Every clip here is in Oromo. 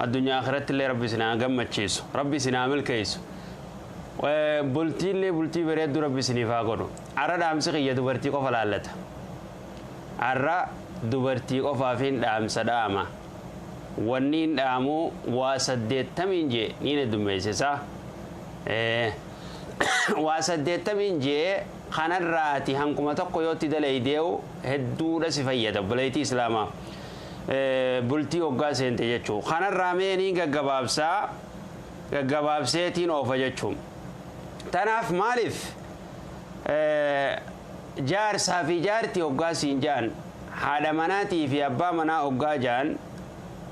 Addunyaa akhiratti illee rabbi isin haa gammachiisu, rabbi isin haa milkeessu. Bultiillee bultii bareedduu rabbi isiniif haa godhu. Arra dhaamsi kiyya dubartii qofa laallata. Arra dubartii qofaaf hin dhaamsa dhaama. Wanni hin dhaamu waa 80n jee niin heddummeessisa. Waa 80n jee kanarraati hankuma tokko yootti dalaydee'u hedduudha si fayyada, obboleettii islaamaa. Bultii hoggaa seente jechuu. Kanarraa mee niin gaggabaabsaa, gaggabaabseetiin oofa jechuu. Tanaaf maaliif jaarsaa fi jaartii hoggaa siin jaan, haadha manaatii fi abbaa manaa hoggaa jaan,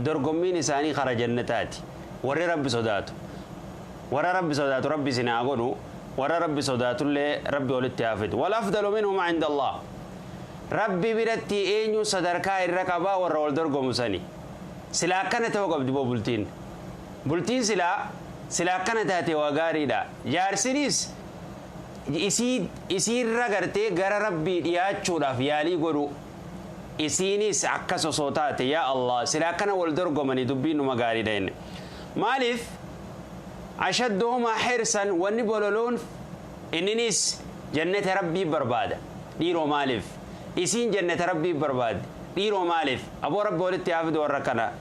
dorgommiin isaanii kara jannataati. Warri rabbi sodaatu. Warra rabbi sodaatu rabbi isin haa godhu. Warra rabbi sodaatullee rabbi walitti haa fidu. والأفضل منهم عند الله. Rabbi biratti eenyu sadarkaa irra qabaa? Warra wal dorgomu sani. Silaa akkana ta'uu qabdi boo bultiin. Bultiin silaa akkana taate waa gaariidha. Jaarsinis isiirra gartee gara rabbii dhiyaachuudhaaf yaalii godhu. Isiinis akkas osoo taate, yaa Allah, silaa akkana wal dorgomanii dubbiin numa gaariidha inni. Maaliif أشدهما حرصا wanni bololoon inninis jannata rabbii barbaada. Dhiiroo maaliif? Isiin jannata rabbii barbaadde. Dhiiroo maaliif? Aboo rabbi walitti haa fidu warra kana.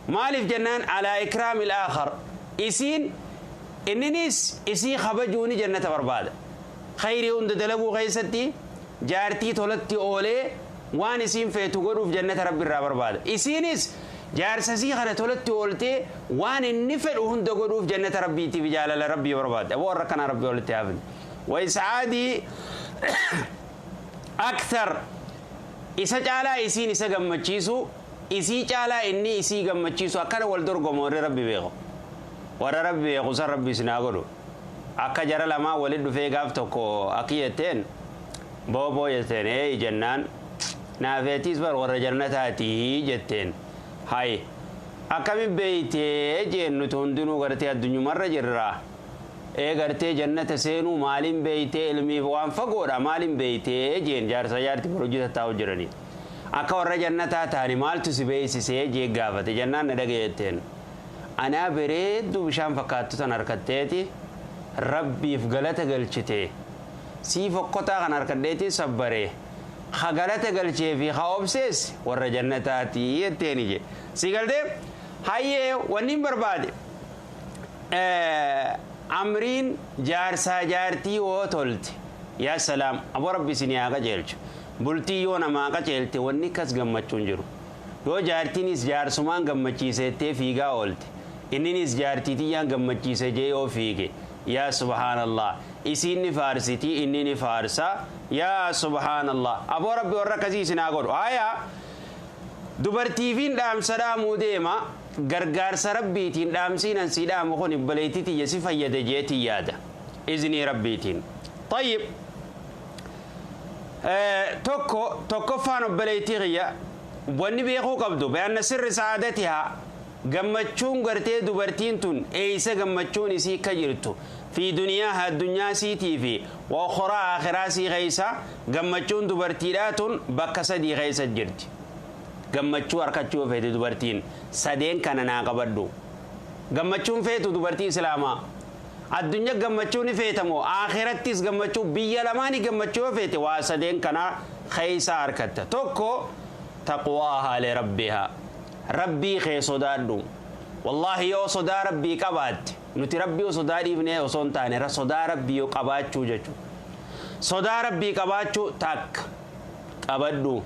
Maaliif jennaan على إكرام الآخر. Isiin inninis isii kabajuuni jannata barbaada. Khayrii hunda dalaguu keessatti jaartii tolatti oolee waan isiin feetu godhuuf jannata rabbi irraa barbaada. Isiinis jaarsa isii kana tolatti ooltee waan inni fedhu hunda godhuuf jannata rabbiitiif jaalala rabbii barbaadde. Aboo warra kana rabbi walitti haa fidu. وإسعاده أكثر isa caalaa isiin isa gammachiisu, isii caalaa inni isii gammachiisu, akkana wal dorgomu warri rabbi beeku. Warra rabbi beeku san rabbi isin haa godhu. Akka jara lamaa walit dhufee gaaf tokko akki jetteen, booboo jetteen, ee jennaan, naafeetiis bar warra jannataatii jetteen. Hay, akkami beeytee jeen? Nuti hundinuu gartee addunyumarra jirra. Ee, gartee jannata seenuu maaliin beeytee? Ilmiif waan fagoodha, maaliin beeytee jeen. Jaarsa jaarti bar hojii tattaa'u jiranii. Akka warra jannataa ta'ani maaltu si beeysisee jee gaafate. Jennaan, na dhagaye jetteen. Anaa bareedduu bishaan fakkaattu tan harkatteeti rabbiif galata galchite. Sii fokkotaa kan harkadheetiin sabbaree. Ha galata galchee fi ha obsees warra jannataatii jetteeni je. Si galtee? Hayyee, wanni hin barbaade. Amriin jaarsaa jaartii yoo tolte, yaa salaam, aboo rabbi isin haa qajeelchu. Bultii yoo namaa qajeelte wanni kas gammachuun jiru. Yoo jaartiinis jaarsumaan gammachiisettee fiigaa oolte, inninis jaartii tiyyaan gammachiise jee yoo fiige, yaa subhaanallah, isiin ni faarsitii, inni ni faarsa, yaa subhaanallah, aboo rabbi warra akkasii isin haa godhu. Hayaa, dubartiifiin dhaamsa dhaamuu deema. Gargaarsa rabbiitiin dhaamsiin ansii dhaamu kun obboleettii tiyya si fayyada jeetii yaada, iznii rabbiitiin. طيب, tokko tokkoffaan, obboleettii kiyya, wanni beekuu qabdu بأن سر سعادتها gammachuun gartee dubartiin tun eeysa gammachuun isii ka jirtu في دنياها addunyaa siitii fi وأخراها akhiraa sii keeysa. Gammachuun dubartiidhaa tun bakka sadii keeysa jirti. Gammachuu harkachuu feete dubartiin sadeen kana naa qabadhu. Gammachuun feetu dubartii islaamaa addunyaa gammachuu ni feetamoo akhirattis gammachuu, biyya lamaanii gammachuu yoo feete waa sadeen kana keeysa harkatta. Tokko, تقواها لربها. Rabbii kee sodaadhu. Wallaahi, yoo sodaa rabbii qabaatte, nuti rabbii sodaa dhiifnee osoo hin taane, sodaa rabbii yoo qabaachuu jechuudha. Sodaa rabbii qabaachuu takka qabadhu.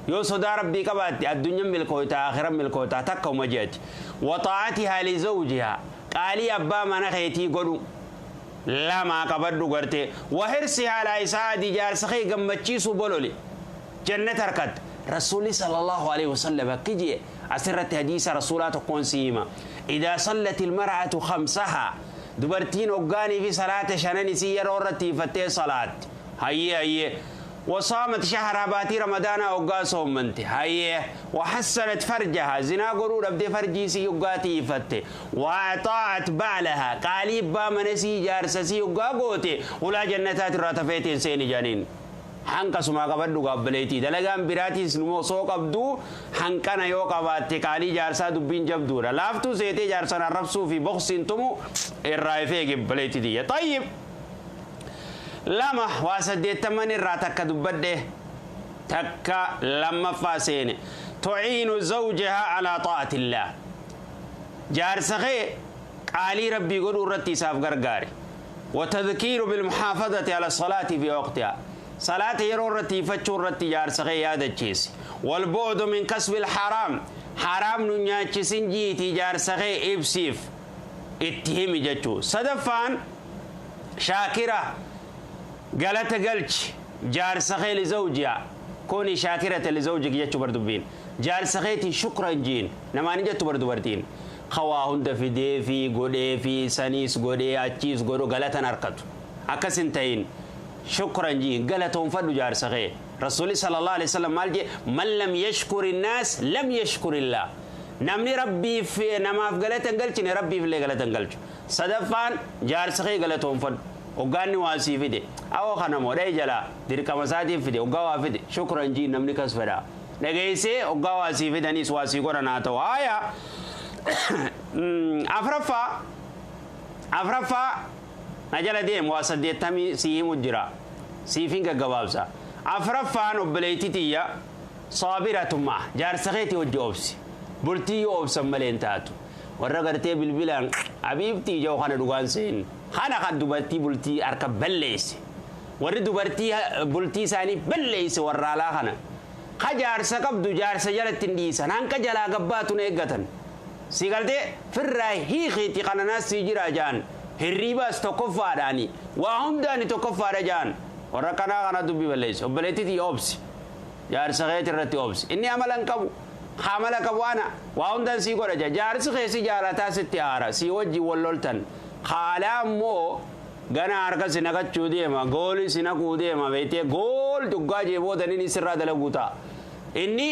Yoo sodaa rabbii qabaatte addunyaan milkooytaa, akhiran milkooytaa, takka uma jeeti. وطاعتها لزوجها qaalii abbaa mana keetii godhu, lamaa qabadhu gartee. وحرصها على إسعاده jaarsa kee gammachiisuu bololi, jannata harkatta. Rasuulli صلى الله عليه وسلم akki jee. Asirratti hadiisa rasuulaa tokkoon si hima. إذا صلت المرأة خمسها dubartiin hoggaanii fi salaata shanan isii yeroo irratti hiifattee salaatti, hayyee hayyee, وصامت شهرها baatii ramadaanaa hoggaa soommante, hayyee, وحصنت فرجها zinaa godhuu dhabdee farjii isii hoggaa tiifatte, وأطاعت بعلها qaalii abbaa mana isii jaarsa isii hoggaa goote, hulaa jannataati irraa tafeeteen seeni janiin. Hanqasumaa qabadhu gaabbileetii dalagaan biraatiis numa osoo qabdu hanqana yoo qabaatte qaalii jaarsaa dubbiin jabduudha laaftuu seetee jaarsan arrabsuu fi boqsiin tumu irraa ifee gabbaleetii tiyya. Tayyib lama waa 80 irraa takka dubbadhe takka lammaffaa seene tuciinu zawjahaa alaa xaa'atillaah jaarsa kee qaalii rabbii godhuu irratti isaaf gargaare watadkiiru bilmuxaafadati ala salaati fi waqtihaa صلاة يرو رتي فتشو رتي جارسخي يادتشيس والبعد من كسب الحرام حرام نونياتشسين جيتي جارسخي إبسيف اتهمي جتشو صدفان شاكرة قالت قلش جارسخي لزوجها كوني شاكرة لزوجك جتشو بردوبين جارسخيتي شكرا جين نماني جتشو بردو بردين خواهن دفدي في قولي في سنيس قولي أتشيس قولو قالت نركتو أكسنتين شكرا جين قالتهم فدو جار صغير رسول صلى الله عليه وسلم مال من لم يشكر الناس لم يشكر الله نمني ربي في نما في قالتن قلتني ربي في اللي قالتن قلت صدفان جار صغير قالتهم فد وقاني واسي فيدي أو خنمو رجلا درك مساتي فيدي وقوا فيدي شكرا جين نمني كسفدا لقيسي وقوا واسي فيدي نيس واسي قرنا تو آية أفرفا نجلا ديم واسديتامي سيهم الجرا سيفين كجوابسا أفرفان وبليتي صابرة مع جار سخيتي وجوبسي بلتي أوبس ملين تاتو ورقرتي بالبلان حبيبتي جو خنا دوغان سين خنا خد دبرتي بلتي أركب بليس ور دبرتي بلتي ساني بليس ورالا خنا خجار سكب دجار سجلت تنديسان هنك جلا قباتو نيجتن سيقالتي فراي هي خيتي خنا ناس سيجرا جان hirriibaas tokkoffaadhaani waa hundaani tokkoffaadha jaan warra kanaa kana dubbii balleessu obboleettitii obsi jaarsa keeti irratti obsi inni amala hin qabu amala qabu ana waa hundaan sii godha jaa jaarsi keessi jaalataa sitti haara sii wajjin wal loltan haalaa immoo gana harka si naqachuu deema goolii si naquu deema beektee gool duggaa jee booda inni sirraa dalaguu ta'a inni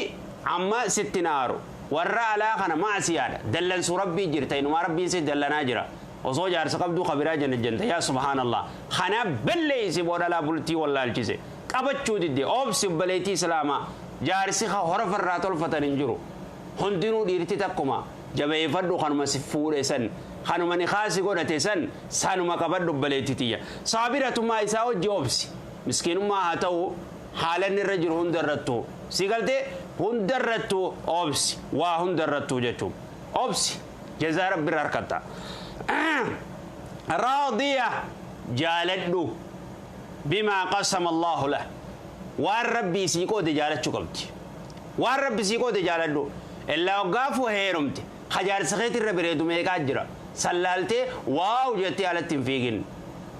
amma sitti naaru warra alaa kana maasiyaadha dallansuu rabbii jirta inumaa rabbiin si dallanaa jira osoo jaarsa qabduu kabiraa janna jenta yaa subhaanallah kana balleeysi boodalaa bultii wallaalchise qabachuu didde obsi obboleettii islaamaa jaarsi horofa irraa tolfatan hin jiru hundinuu dhiirti takkuma jabeeffadhu kanuma si fuudhe san kanuma nikaasi godhate san sanuma qabadhu obboleettii tiyya saabiratummaa isaa hojii obsi miskiinummaa haa ta'u haalanni irra jiru hundarrattu si galtee hundarrattu obsi waa hundarrattu jechuun obsi jazaa rabbi irra harkatta. راضية جالدو بما قسم الله له وان ربي سيكو دي جالدشو قبتي وان ربي سيكو دي جالدو إلا وقافو هيرمتي خجار سخيت الربريدو ميكا جرا سلالتي واو جتي على التنفيقين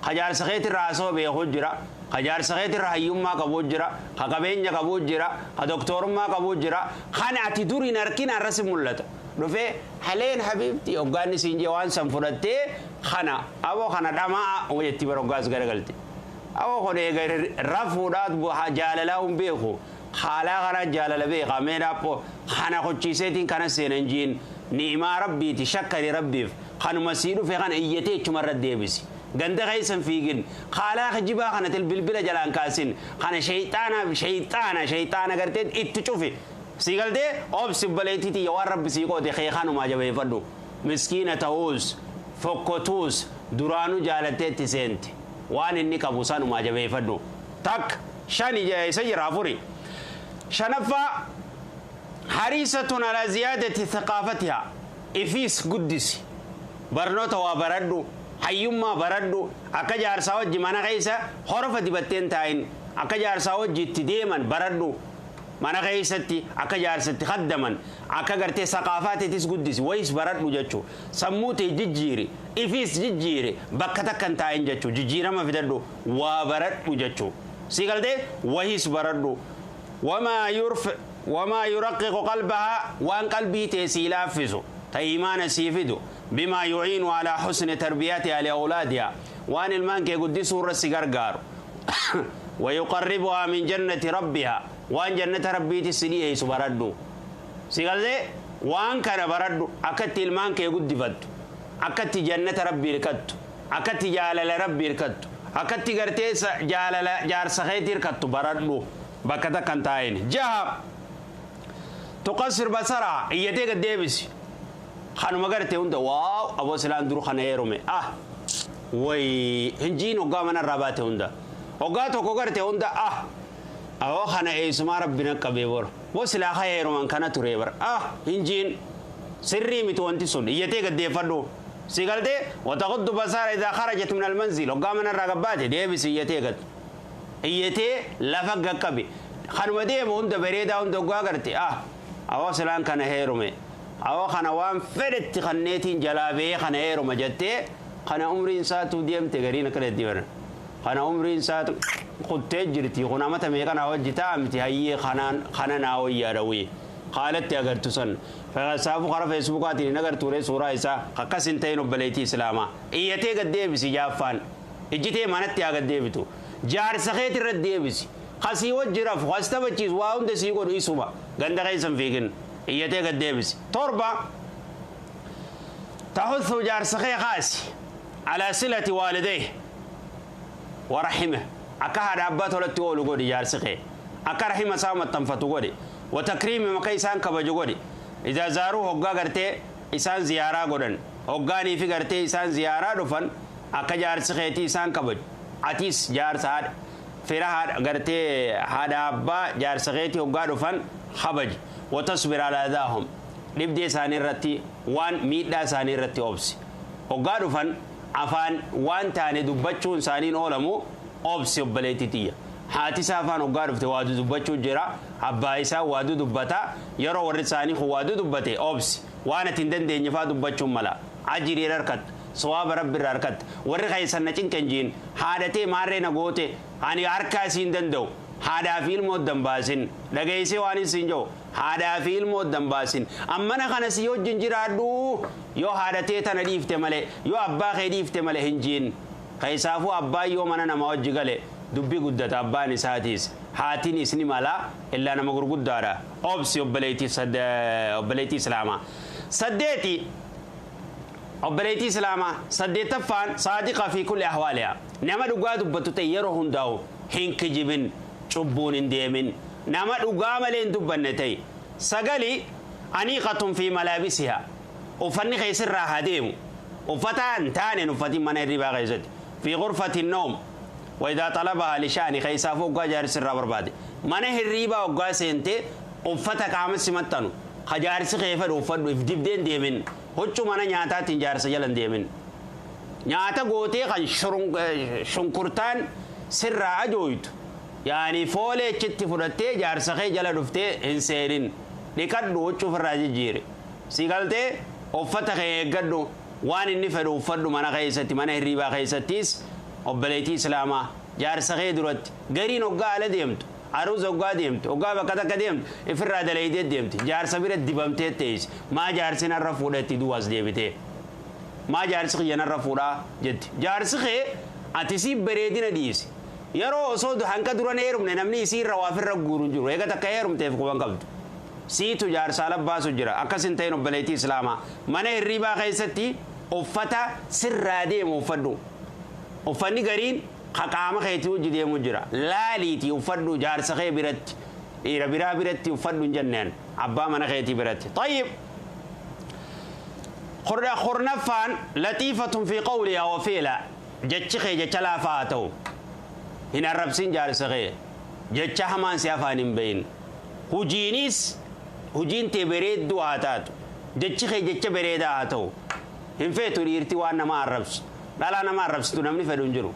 خجار سخيت الراسو بيخو جرا خجار سخيت الرهيوم ما قبو جرا خقبين قبو جرا خدكتور ما قبو جرا خانعتي دوري نركين الرسم ملتا dhufee haleen habiibti hoggaanni siin jee waan san fudhattee kana aboo kana dhamaa jetti bara hoggaas garagalte aboo kun eega rafuudhaat jaalalaa hin beeku haalaa kana jaalala beeka meedhaappo kana kochiiseetiin kana seenan jiin ni'imaa rabbiiti shakkari rabbiif kanuma sii dhufe kana iyyatee ichumarra deebisi ganda keessan fiigin haalaa kijibaa kana bilbila jalaan kaasin kana shayxaanaaf shayxaana shayxaana gartee itti cufi siigaltee obsi baleetiiti waan rabbi sii qoode keekanumaa jabeeffadhu miskiina ta'uus fokkotuus duraanuu jaalatteetti seente waan inni qabu sanumaa jabeeffadhu takka shan isa jira afuri shanaffaa hariisatun alaa ziyaadati thaqaafatihaa ifiis guddisi barnoota waa baradhu hayyummaa baradhu akka jaarsaa wajji mana keessa horofa dibatteen taa'in akka jaarsaa wajji itti deeman baradhu mana keessatti akka jaarsatti khaddaman akka gartee saqaafaatiitis guddisi wayis baradhu jechuu sammuu ta'e jijjiiri ifiis jijjiiri bakka takka hin taa'in jechuu jijjiirama fidadhu waa baradhu jechuu si galtee wayis baradhu wamaa yuraqqiqu qalbahaa waan qalbii ta'e sii laaffisu ta iimaana sii fidu bimaa yuciinu alaa xusni tarbiyatihaa liawlaadihaa waan ilmaan kee guddisuu irra si gargaaru ويقربها من جنة ربها وان جنة ربي تسليه سبردو سيقال وان كان بردو أكت المان كي قد فد أكت جنة ربي ركت أكت جالل ربي ركت Akkatti gartee jaalala jaarsa keetii hirkattu baradhu bakka takka hin taa'in. Jaha, tuqassir basaraa, iyyatee gad deebisi. Kanuma gartee hunda waaw, aboo silaan dur kana heerume, ah way hinjiin. Hoggaa manarraa baate hunda, hoggaa tokko garte hunda, ah awoo kana eessumaa rabbina qabee bor boo silaa ka heeruman kana ture bar, ah hinjiin. Sirrii miti wanti sun. Iyyatee gaddeeffadhu. Si galtee? Wataquddu basara idaa kharajat min almanzil. Hoggaa manarraa gabbaate deebisi, iyyatee gad iyyatee lafa gaqqabe. Kanuma deemu hunda, bareedaa hunda hoggaa garte, ah awoo silaan kana heerume, awoo kana waan fedhetti kanneetiin jalaa ba'ee kana heeruma jettee, kana umriin isaatu deemte. Gariin akka deddeebiran kana umriin isaatu kuttee jirti kun amata meeqa naa wajji ta'a miti, hayyee kanaan kana naa wayyaa dhawee haalatti agartu san saafu karaa Feesbuukaatiin hin agartuure suuraa isaa. Akkas hin ta'in, obboleettii islaamaa. Iyyatee gad deebisi. Jaaffaan, ijjitee manatti haa gad deebitu. Jaarsa keeti irra deebisi. Kasii wajji rafu, kas taphachiisu, waa hunda sii godhu isuma. Ganda keessa hin fiigin. Iyyatee gad deebisi. Torba, taxuthu jaarsa kee kaasi alaa silati waalidayhi wa rahime. Akka haadha abbaa tolatti oolu godhi. Jaarsi kee akka rahima isaa maxxanfatu godhi. Wa takriimi maka isaan kabaju godhi. Idaa zaaruu, hoggaa gartee isaan ziyaaraa godhan, hoggaanii fi gartee isaan ziyaaraa dhufan, akka jaarsi keetii isaan kabaju. Atis jaarsa haadha fira haadha gartee haadha abbaa jaarsa keetii hoggaa dhufan kabaji. Watasbir alaa adaahum, dhibdee isaanii irratti, waan miidhaa isaanii irratti obsi. Hoggaa dhufan afaan waan taane dubbachuun isaaniin oolamu. Obsi, obboleettii tiyya. Haati isaa afaan hoggaa dhufte waadu dubbachuu jira, abbaa isaa waadu dubbata. Yeroo warri isaanii kun waadu dubbate obsi. Waan ati hin dandeenye faa dubbachuun mala. Ajirii harkatta, sawaaba rabbi irraa harkatta. Warri keessan na cinqen jiin, haadhatee maarree na goote, ani harkaa isiin danda'u. Haadhaa fi ilmoo dambaasin. Dhageessee waan hin siin jiru, haadhaa fi ilmoo dambaasin. Ammana kana si wajjin jiraadhu yoo haadhatee tana dhiifte malee, yoo abbaa kee dhiifte malee hin jiin. Keessaafuu abbaan yoo mana nama wajji gale dubbii guddata. Abbaan isaatiis haatiinis ni mala, illaa nama gurguddaadha. Obsi, obboleettii islaamaa. Saddeeti, obboleettii islaamaa, saddeettaffaan, saadiqa fi kulli ahwaalihaa, nama dhugaa dubbatu ta'e yeroo hundaa'u. Hin kijibin, cubbuun hin deemin, nama dhugaa malee hin dubbanne ta'e. Sagali, aniiqatun fi malaabisihaa, uffanni keessirraa haa deemu. Uffata hin taane uffatin mana hirribaa keessatti, fi ghurfati noom wa idaa xalabahaa lishaani. Keessaafuu hoggaa jaarsi irraa barbaade mana hirribaa hoggaa seente, uffata qaama simattanu ka jaarsi kee fedhu uffadhu. If dibdeen deemin. Huccuu mana nyaataatiin jaarsa jala hin deemin. Nyaata gootee kan shunkurtaan sirraa ajooytu, yaani foolee achitti fudhattee jaarsa kee jala dhuftee hin seenin. Dhiqadhu, huccuu ofirraa jijjiire. Si galtee? Uffata kee eeggadhu. Waan inni fedhu uffadhu mana keessatti, mana hirribaa keessattis. Obboleettii islaamaa, jaarsa kee duratti. Gariin hoggaa ala deemtu, aruuza hoggaa deemtu, hoggaa bakka takka deemtu ifirraa dalaydee deemti. Jaarsa bira dibamtee teessi. Maa jaarsi narra fuudhetti duwwaas deebitee, maa jaarsi kiyya narra fuudhaa jetti. Jaarsi kee ati si bareedina dhiisi. Yeroo osoo hanqa duran heerumne namni isii irra waa ofirra guuru hin jiru. Eega takka heerumteef quban qabdu, siitu jaarsaa labbaasu jira. Akkas hin ta'in, obboleettii islaamaa. Mana hirribaa keessatti uffata sirraa deemu uffadhu. Uffanni gariin ka qaama keetii hojii deemu jira. Laaliitii uffadhu jaarsa kee biratti. Dhiira biraa biratti uffadhu hin jenneen, abbaa mana keetii biratti. Tayyib, kurnaffaan, latiifatun fi qawlihaa wa fi'la, jechi kee jecha laafaa haa ta'u. Hin arrabsin jaarsa kee. Jecha hamaan si afaan hin bahin. Hujiinis hujiin tee bareedduu haa taatu. Jechi kee jecha bareedaa haa ta'u. Hin feetu dhiirti waan nama arrabsu. Dhalaa nama arrabsitu namni fedhu hin jiru.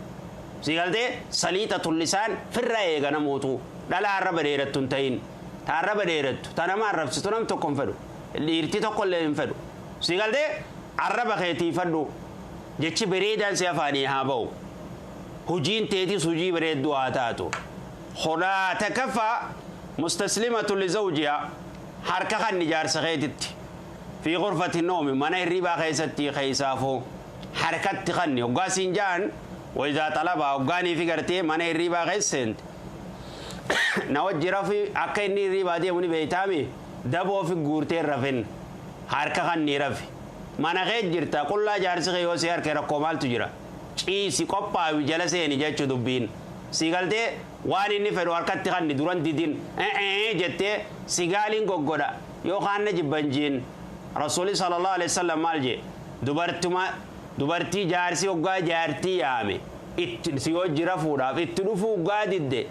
Si galtee? Saliixatul lisaan firra eega namootu. Dhalaa arraba dheerattu hin ta'in. Ta arraba dheerattu, ta nama arrabsitu nam tokko hin fedhu. Dhiirti tokko illee hin fedhu. Si galtee? Arraba keetiifadhu. Jechi bareedaan si afaanii haa ba'u. Hujiin teetis hujii bareedduu haa taatu. Kudha takkaffaa, mustaslimatu lizawjihaa, harka kan jaarsa keetitti. Fi ghurfati noomi, mana hirribaa keessatti keessaafuu harkatti kanni. Hoggaa siin ja'an, wayizaa xalabaa, hoggaanii fi gartee mana hirribaa keessa seente na wajji rafi, akka inni hirribaa deemu ni beeytaami. Daboo fi guurtee rafin, harka kanni rafi. Mana kee jirta, qullaa jaarsi kee yoo si harke rakkoo maaltu jira? Ciisi qophaawi jala seeni jechuu dubbiin. Si galtee waan inni fedhu harkatti kanni duran didin jettee sigaaliin goggodha yookaan na jibban jiin. Rasuulli sallallahu alaihi wasallam maal jee dubartii jaarsi hoggaa jaartii yaame itti si hojii rafuudhaaf itti dhufuu hoggaa didde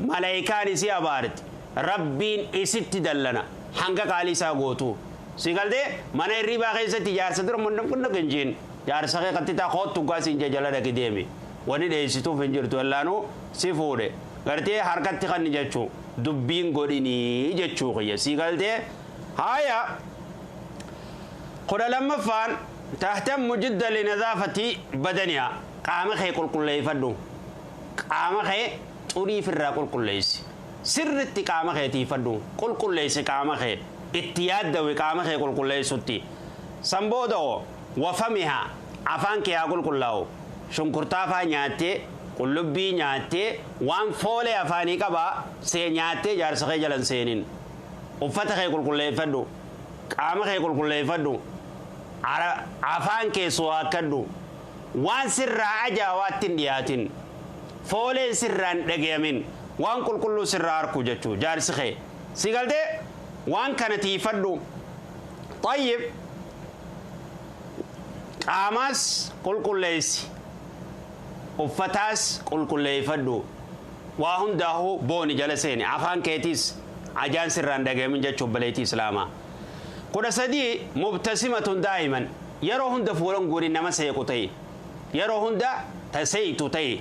malaayikaan isii abaarti rabbiin isitti dallana hanga qaalii isaa gootu. Si galtee mana hirribaa keessatti jaarsa dura mundam kunna ganjiin jaarsa kee qattitaa koottu hoggaa siin jala dhaqi deemi. Wani dheessituuf hin jirtu wallaanuu si fuudhe gartee harkatti kanni jechuu dubbiin godhinii jechuu kiyya si galtee haaya 12ffaan tahtammu jidda linadaafati badaniyaa qaama kee qulqulleeffadhu qaama kee xurii firraa qulqulleessi sirritti qaama kee tiifadhu qulqulleessi qaama kee itti yaaddawe qaama kee qulqulleessutti san booda wafamiha afaan kee haa qulqullaa'u shunkurtaa faa nyaattee qullubbii nyaattee waan foolee afaanii qabaa see nyaattee jaarsa kee jalan seenin uffata kee qulqulleeffadhu qaama kee qulqulleeffadhu afaan kee suwaakkadhu waan sirraa ajaawaatti hin dhiyaatin fooleen sirraa hin dhagayamin waan qulqulluu sirraa harku jechuu jaarsi kee si galtee waan kana tiifadhu tayyib qaamaas qulqulleessi uffataas qulqulleeffadhu waa hundaa'uu booni jala seeni afaan keetiis ajaan sirraan dhagayamin jechuu obboleettii islaamaa 13 mubtasimatun daa'iman yeroo hunda fuulan guurin nama seequ ta'e yeroo hunda taseeytu ta'e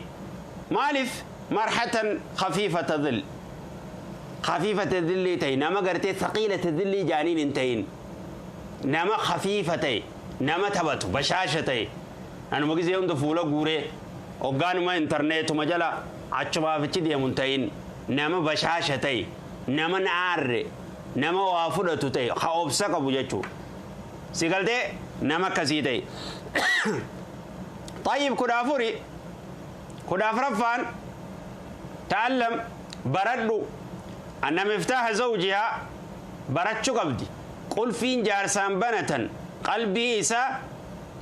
maaliif marhatan khafiifata dhil khafiifata dhillii ta'e nama gartee thaqiilata dhillii jaaniin hin ta'in nama khafiifa ta'e nama taphatu bashaasha ta'e anuma gisee hunda fuula guuree hoggaanuma intarneetuma jala achumaafichi deemu hin ta'in nama bashaasha ta'e nama na'aarre nama waa fudhatu ta'e ha obsa qabu jechuu si galtee nama akkasii ta'e طيب 14 14ffaan ta'allam baradhu anna miftaaha zawjihaa barachuu qabdi qulfiin jaarsaan banatan qalbii isaa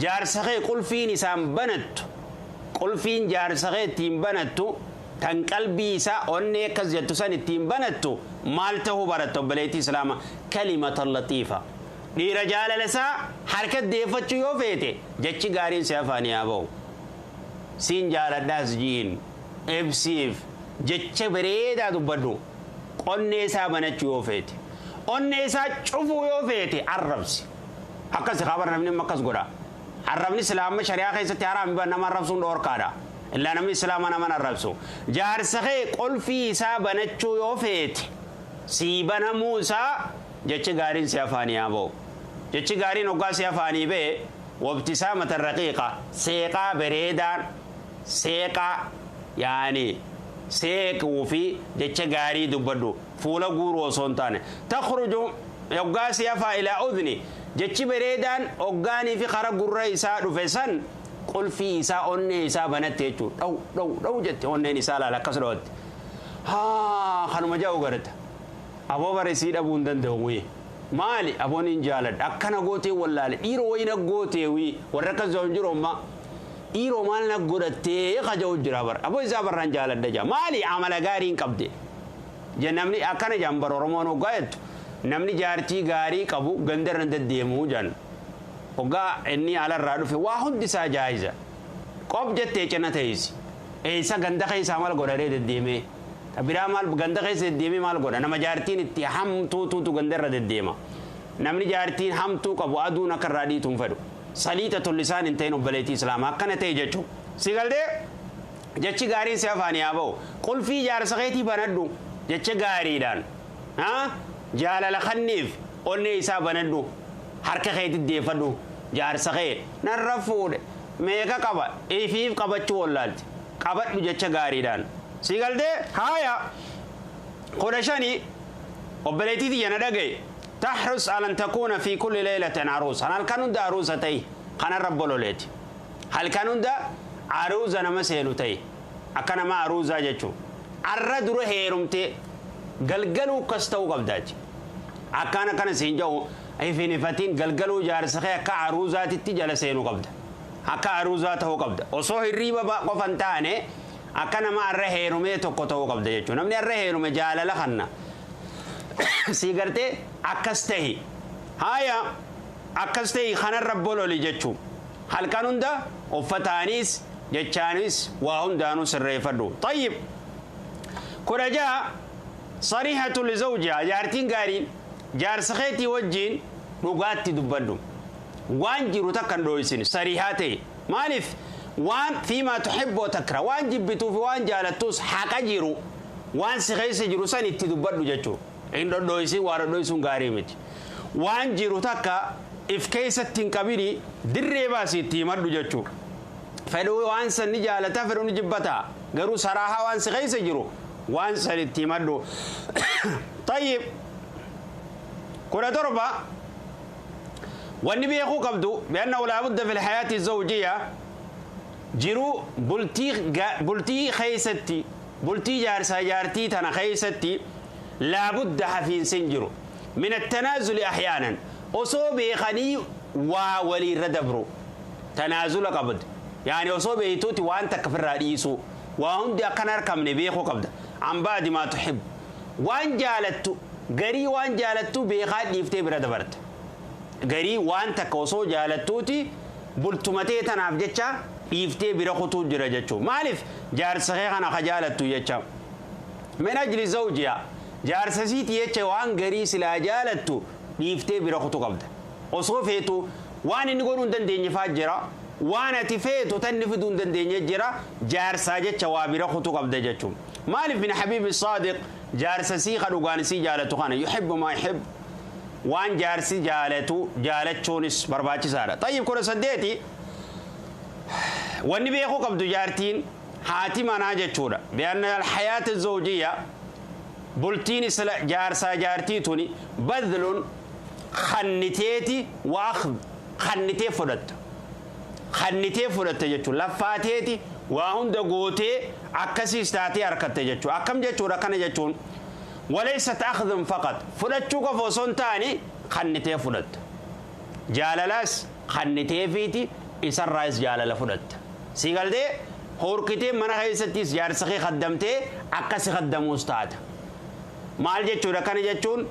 jaarsa kee qulfiin isaan banattu qulfiin jaarsa kee ittiin banattu tan qalbii isaa onnee akkas jettu san ittiin banattu maal ta'uu baratta obboleettii islaama kalimatan latiifa dhiira jaalala isaa harka deeffachuu yoo feete jechi gaariin si afaanii haa ba'u siin jaaladhaas jiin ibsiif jecha bareedaa dubbadhu qonnee isaa banachuu yoo feete onnee isaa cufuu yoo feete arrabsi akkas kabar namni akkas godha arrabni islaama shari'aa keessatti haraam nama arrabsuun dhoorkaadha illaa namni islaama nama arrabsu jaarsa kee qolfii isaa banachuu yoo feete sii banamuu isaa jechi gaariin si afaanii haa ba'u jechi gaariin hoggaa si afaanii ba'e wabtisaamatan raqiiqa seeqaa bareedaan seeqaa yaani seequu fi jecha gaarii dubbadhu fuula guuruu osoo hin taane takhruju hoggaa si afaa ilaa udni jechi bareedaan hoggaanii fi kara gurra isaa dhufe san qulfii isaa onnee isaa banatte jechuudha dhaw dhaw dhaw jette onneen isaa laala akkas dhawatte haa kanuma ja'u garata aboo bare sii dhabuu hin danda'u wii maali aboon hin jaaladha akkana gootee wallaale dhiiroo wayii na gootee wii warra akkas hin jiru amma dhiiroo maal na godhattee kaja'u jira bara aboo isaa barraan jaaladha jaa maali amala gaarii hin qabde je namni akkana jaan bara Oromoon hoggaa jettu namni jaartii gaarii qabu gandarra hin deddeemuu jaan hoggaa inni alarraa dhufe waa hundi isaa jaayiza qof jettee cina teessi eessa ganda keessaa maal godhadhee deddeemee biraa maal ganda keessa deddeemee maal godha nama jaartiin itti hamtuutuutu gandarra deddeema namni jaartiin hamtuu qabu aduun akka irraa dhiituun fedhu saliixa tollisaan hin ta'in obboleettii islaamaa akkana ta'e jechuu si galtee jechi gaariin si afaanii haa ba'u qulfii jaarsa keetii banadhu jecha gaariidhaan jaalala kanniif onnee isaa banadhu harka keetti deeffadhu jaarsa kee narra fuudhe meeqa qaba ifiif qabachuu wallaalti qabadhu jecha gaariidhaan si galtee haaya 15 obboleettii tiyya na dhagaye tahrus alan takuuna fi kulli laylatin aruusa halkan hunda aruusa ta'i kanarra bololeeti halkan hunda aruusa nama seenu ta'i akka nama aruusaa jechuu arra dura heerumtee galgaluu akkas ta'uu qabdaati akkaan akkana siin jedhu ifin ifatiin galgaluu jaarsa kee akka aruusaatitti jala seenuu qabda Akka aruuzaa ta'uu qabda. Osoo hirriiba qofa hin taane akka nama arra heerumee tokko ta'uu qabda jechuudha. Namni arra heerume jaalala kanna. Sii gartee akkas tahi. Haaya akkas tahi kanarra bololi jechuudha. Halkan hunda uffataanis jechaanis waa hundaanuu sirreeffadhu. Tayyib. 16 sarihatu lizawjiha jaartiin gaariin jaarsa keetii wajjiin dhugaatti dubbadhu. Waan jiru takka hin dhooysin sarihaa ta'e. Maaliif waan fiimaa tuhibbu wa takra waan jibbituu fi waan jaalattus haqa jiru waan si keessa jiru san itti dubbadhu jechuudha. Hin dhodhooysin waa dhodhooysuun gaarii miti. Waan jiru takka if keessatti hin qabini dirree baasii itti himadhu jechuudha. Fedhuu waan san ni jaalata fedhuu ni jibbata garuu saraahaa waan si keessa jiru waan san itti himadhu. Tayyib 17 wanni beekuu qabdu bi'annahu laa budda fil hayaati zawjiyya jiruu bultii keessatti bultii jaarsaa jaartii tana keessatti laa budda hafiinsi hin jiru min attanaazuli ahyaanan osoo beekanii waa waliirra dabru tanaazula qabdu yaani osoo beektuuti waan takka ofirraa dhiisuu waa hundi akkan harkamne beekuu qabda an baadi maa tuhibbu waan jaalattu garii waan jaalattu beekaa dhiiftee bira dabarta garii waan takka osoo jaalattuuti bultumatee tanaaf jecha dhiiftee bira kutuu jira jechuudha. Maaliif jaarsa kee kana ka jaalattu jecha min ajli zawjiha jaarsa siiti jecha waan garii silaa jaalattu dhiiftee bira kutuu qabda. Osoo feetu waan inni godhuu hin dandeenye faa jira waan ati feetu tanni fiduu hin dandeenye jira jaarsaa jecha waa bira kutuu qabda jechuudha. Maaliif min habiibi saadiq jaarsa sii ka dhugaan sii jaalatu kana yuhibbu maa yuhibbu waan jaarsi jaalatu jaalachuunis barbaachisaadha. Tayyib 18 wanni beekuu qabdu jaartiin haati manaa jechuudha. Bi'anna alhayaata zawjiyya bultiin isla jaarsaa jaartii tuni badlun khanniteeti wa akhd khannitee fudhatta. Khannitee fudhatta jechuudha. Laffaateeti waa hunda gootee akkasiis taatee harkatte jechuudha. Akkam jechuudha kana jechuun walaysat akhdun faqat fudhachuu qofa osoo hin taane khannitee fudhatta. Jaalalaas khannitee fiiti isarraas jaalala fudhatta. Si galtee horkitee mana keessattis jaarsa kee khaddamtee akkasi khaddamuus taata. Maal jechuudha kana jechuun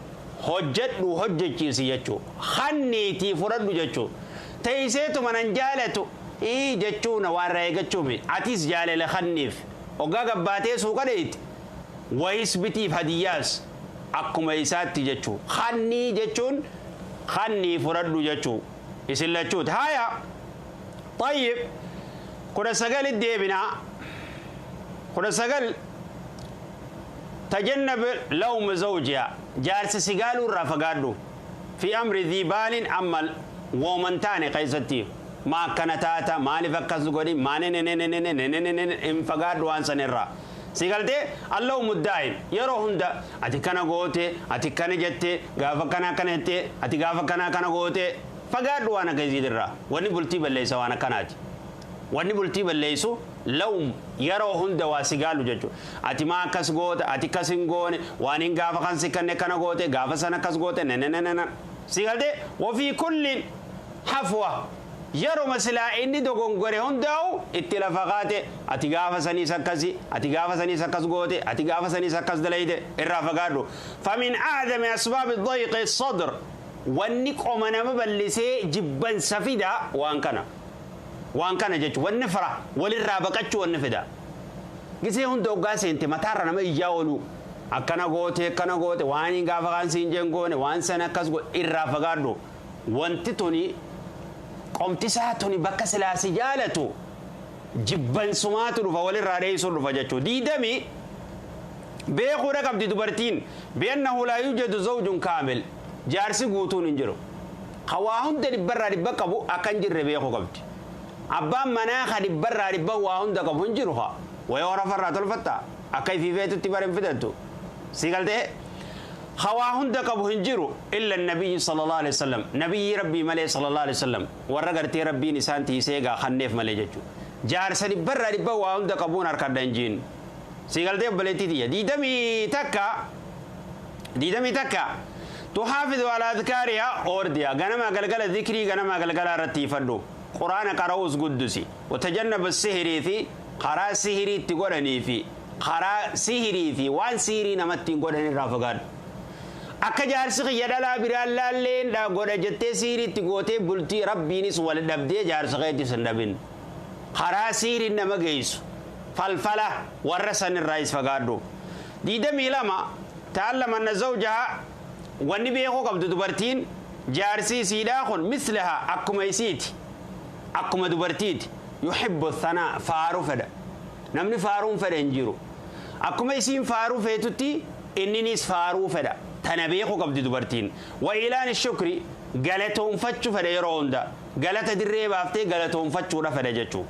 hojjedhu hojjechiisi jechuudha. Khanniitii fudhadhu jechuudha. Teesseetu manan jaalatu jechuun waan irraa eeggachuumi. Atis jaalala khanniif. Hoggaa gabbaatee suuqa dheeyte wayis bitiif hadiyyaas akkuma isaatti jechuudha. Khannii jechuun khannii fudhadhu jechuudha. Isin lachuuti. Haaya. Tayyib 19 deebinaa 19 tajannab lawma zawjiha jaarsa sigaaluu irraa fagaadhu fi amri dhii baalin amma wooman taane keessatti maa akkana taata maaliif akkas godhi maa ne hin fagaadhu waan san irraa si galtee allawmu daa'im yeroo hunda ati kana goote ati kana jette gaafa kana kana jette ati gaafa kana kana goote fagaadhu waan akkasii irraa wanni bultii balleessa waan akkanaati. Wanni bultii balleessu lawm yeroo hunda waa si gaalu jechuudha. Ati maa akkas goote ati akkas hin goone waan hin gaafa kan si kanne kana goote gaafa sana akkas goote ne ne ne ne si galtee wafii kullin hafwa yeroo silaa inni dogongore hundaa'u itti lafa kaate ati gaafa saniis akkasi ati gaafa saniis akkas goote ati gaafa saniis akkas dalayte irraa fagaadhu. Famin a'zami asbaabi dayqi sadr wanni qoma nama bal'isee jibbansa fida waan kana. Waan kana jechuun wanni fara walirraa baqachuu wanni fida. Gisee hunda hoggaa seente mataarra nama iyyaa oolu akkana goote akkana goote waan hin gaafa kaan siin jeen goone waan sana akkas goote irraa fagaadhu. Wanti tuni qomtisaa tuni bakka silaasi jaalatu jibbansumaatu dhufa walirraa dheessuu dhufa jechuudha. 20 beekuudha qabdi dubartiin bi'annahu laa yujadu zawjun kaamil jaarsi guutuun hin jiru. Ka waa hunda dhibbarraa dhibba qabu akka hin jirre beekuu qabdi. Abbaan manaa ka dhibbarraa dhibba waa hunda qabu hin jiru haa. Wayii horafarraa tolfatta akka ifiifeetutti bara hin fidattu. Si galtee ka waa hunda qabu hin jiru illa nabiyyi sallallahu alaihi wasallam nabiyyi rabbii malee sallallahu alaihi wasallam warra gartee rabbiin isaan tiisee egaa kanneef malee jechuudha. Jaarsa dhibbarraa dhibba waa hunda qabuun harkadha hin jiin. Si galtee obboleettii tiyya 21 tuhaafidu alaa adkaarihaa oordiyaa ganama galgala dhikrii ganama galgala irratti ifadhu. Quraana qara'uus guddusi. Watajannaba sihirii fi karaa sihirii itti godhanii fi karaa sihirii fi waan sihirii namatti hin godhan irraa fagaadhu. Akka jaarsi kiyya dhalaa biraan laalleen godha jettee sihirii itti gootee bultii rabbiinis wal dhabdee jaarsa keettis hin dhabin. Karaa sihiriin nama geessu falfala warra san irraayis fagaadhu. 22 ta'allama anna zawjaha wanni beekuu qabdu dubartiin jaarsi isiidhaa kun mislaha akkuma isiiti akkuma dubartiiti yuhibbu thanaa faaruu fedha. Namni faaruun fedha hin jiru. Akkuma isiin faaruu feetutti inninis faaruu fedha. Tana beekuu qabdi dubartiin. Wa ilaan shukri galatoonfachuu fedha yeroo hunda. Galata dirree baaftee galatoonfachuudha fedha jechuudha.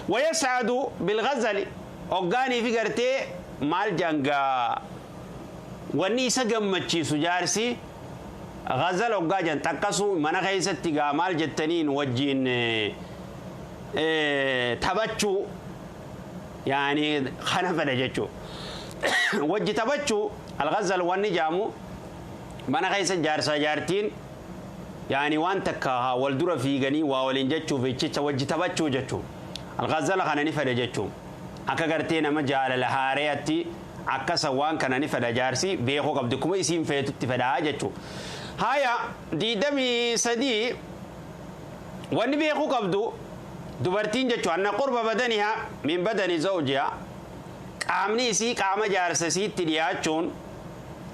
Wayas'adu bilghazali hoggaanii fi gartee maal jangaa wanni isa gammachiisu jaarsi ghazal hoggaa jan xaqqasuu mana keessatti gaa maal jettaniin wajjiin taphachuu yaani kana fedha jechuudha. Wajji taphachuu alghazal wanni jaamu mana keessa jaarsaa jaartiin yaani waan takka wal dura fiiganii waa waliin jechuuf jecha wajji taphachuu jechuudha. Alghazala kana ni fedha jechuudha. Akka gartee nama jaalala haareetti akkasa waan kana ni fedha jaarsi beekuu qabdi kuma isiin feetutti fedhaa jechuudha. Haya 23 wanni beekuu qabdu dubartiin jechuudha anna qurba badaniha min badani zawjiha qaamni isii qaama jaarsa isiitti dhiyaachuun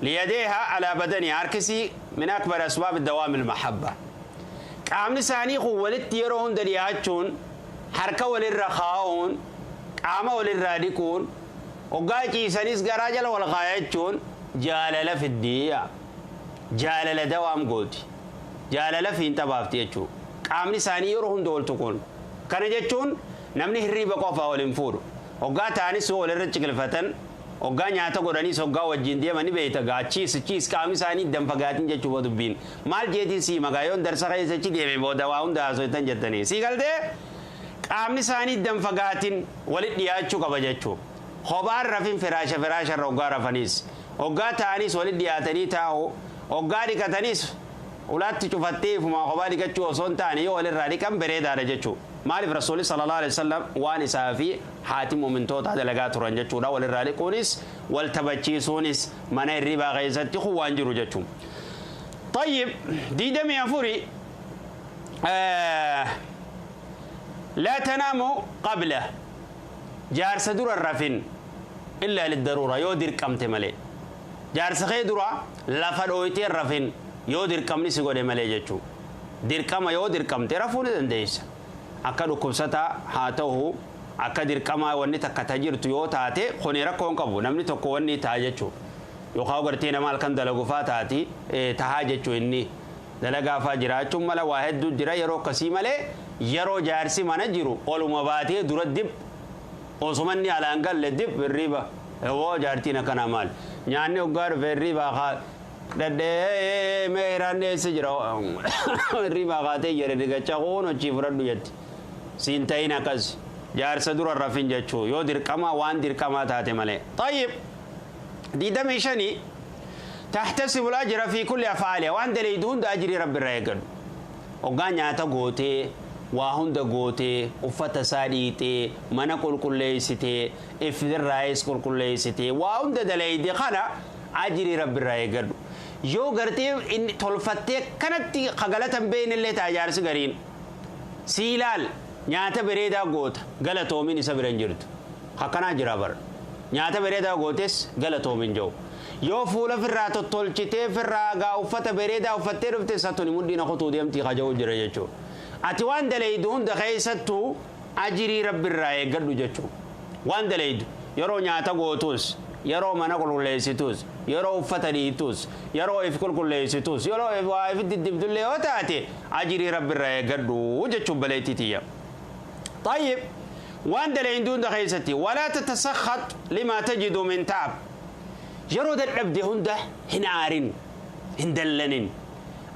liyadeeha alaa badaniha harkisii min akbar asbaab dawaami almahabba. Qaamni isaanii kun walitti yeroo hunda dhiyaachuun harka walirra kaa'uun qaama walirraa dhiquun hoggaa ciisanis garaa jala wal kaayachuun jaalala fiddiya. Jaalala dawaam gooti. Jaalala fiinxa baafti jechuudha. Qaamni isaanii yeroo hunda wal tuquun. Kana jechuun namni hirriiba qofaa wal hin fuudhu. Hoggaa ta'anis walirra ciqilfatan hoggaa nyaata godhaniis hoggaa wajjin deemanii beeyta gaa chiis chiis qaamni isaanii danfagaatiin jechuudha dubbiin. Maal jeetiin sii magaa yoon darsa keessa deeme booda waa hunda haasoftan jettanii. Sii galtee qaamni isaanii danfagaatiin walitti dhiyaachuu qaba jechuudha. Kophaan rafin firaasha firaasharra hoggaa rafaniis. Hoggaa ta'anis walitti dhiyaatanii taa'u. Hoggaa dhiqatanis ulaatti cufattee ifumaa kophaa dhiqachuu osoo hin taane yoo walirraa dhiqan bareedaadha jechuudha. Maaliif Rasuulli sallallahu alaihi wasallam waan isaa fi haati muumintootaa dalagaa turan jechuudha. Walirraa dhiquunis wal taphachiisuunis mana hirribaa keessatti kun waan jiru jechuudha. Tayyib 24 لا تنام قبله جارس در الرفن إلا للضرورة يودر كم تملي جارس خيدرا لفدويتي الرفن يودر كم نسيقول ملي جتشو دير كم يودر كم ترفون دنديس أكدو كبستا هاته أكدر كما وني تكتجر تيوتاتي خوني ركون كبو نمني تكوني تاجتشو يخاو غرتينا مال كان دلغو فاتاتي تهاجتشو إني dalagaa faa jiraachuun mala waa hedduu jira yeroo akkasii malee yeroo jaarsi mana jiru oluma baatee dura dib osuma inni alaan galle dib hirriba hoo jaartiin akkanaa maal nyaanni hoggaa dhufe hirribaa kaa dhadhee meeraan eessa jira hirribaa kaatee jedhe digacha kuun hojii fudhadhu jetti siin ta'in akkas jaarsa dura rafin jechuu yoo dirqama waan dirqamaa taate malee. Tayyib 25 تحتسب الأجر في كل أفعالها وعند ليدون ده أجري رب الرأيقل وقان نياتا غوتي وهند غوتي وفتا ساديتي منا كل كليستي إفدر رايس كل كليستي وهند دليدي خلا أجري رب الرأيقل يو غرتي إن تلفتي كانت خغلة بين اللي تاجار سغرين سيلال نياتا بريدا غوت غلطو من سبرن جرت خكنا جرابر نياتا بريدا غوتس غلطو من جو yoo fuula firraa tottolchitee firraa gaa uffata bareedaa uffattee dhufte satuni mudhiin kutuu deemtii kaja'u jira jechuudha. Ati waan dalaydu hunda keessattuu ajirii rabbirraa eeggadhu jechuudha. Waan dalaydu yeroo nyaata gootus, yeroo mana qulqulleessitus, yeroo uffata dhiitus, yeroo if qulqulleessitus, yeroo waa if diddibdullee yoo taate ajirii rabbirraa eeggadhu jechuun baleetti tiyya. طيب waan dalaydu hunda keessatti walaa tatasakhat limaa tajidu min ta'ab yeroo dadhabde hunda hin aarin hin dallanin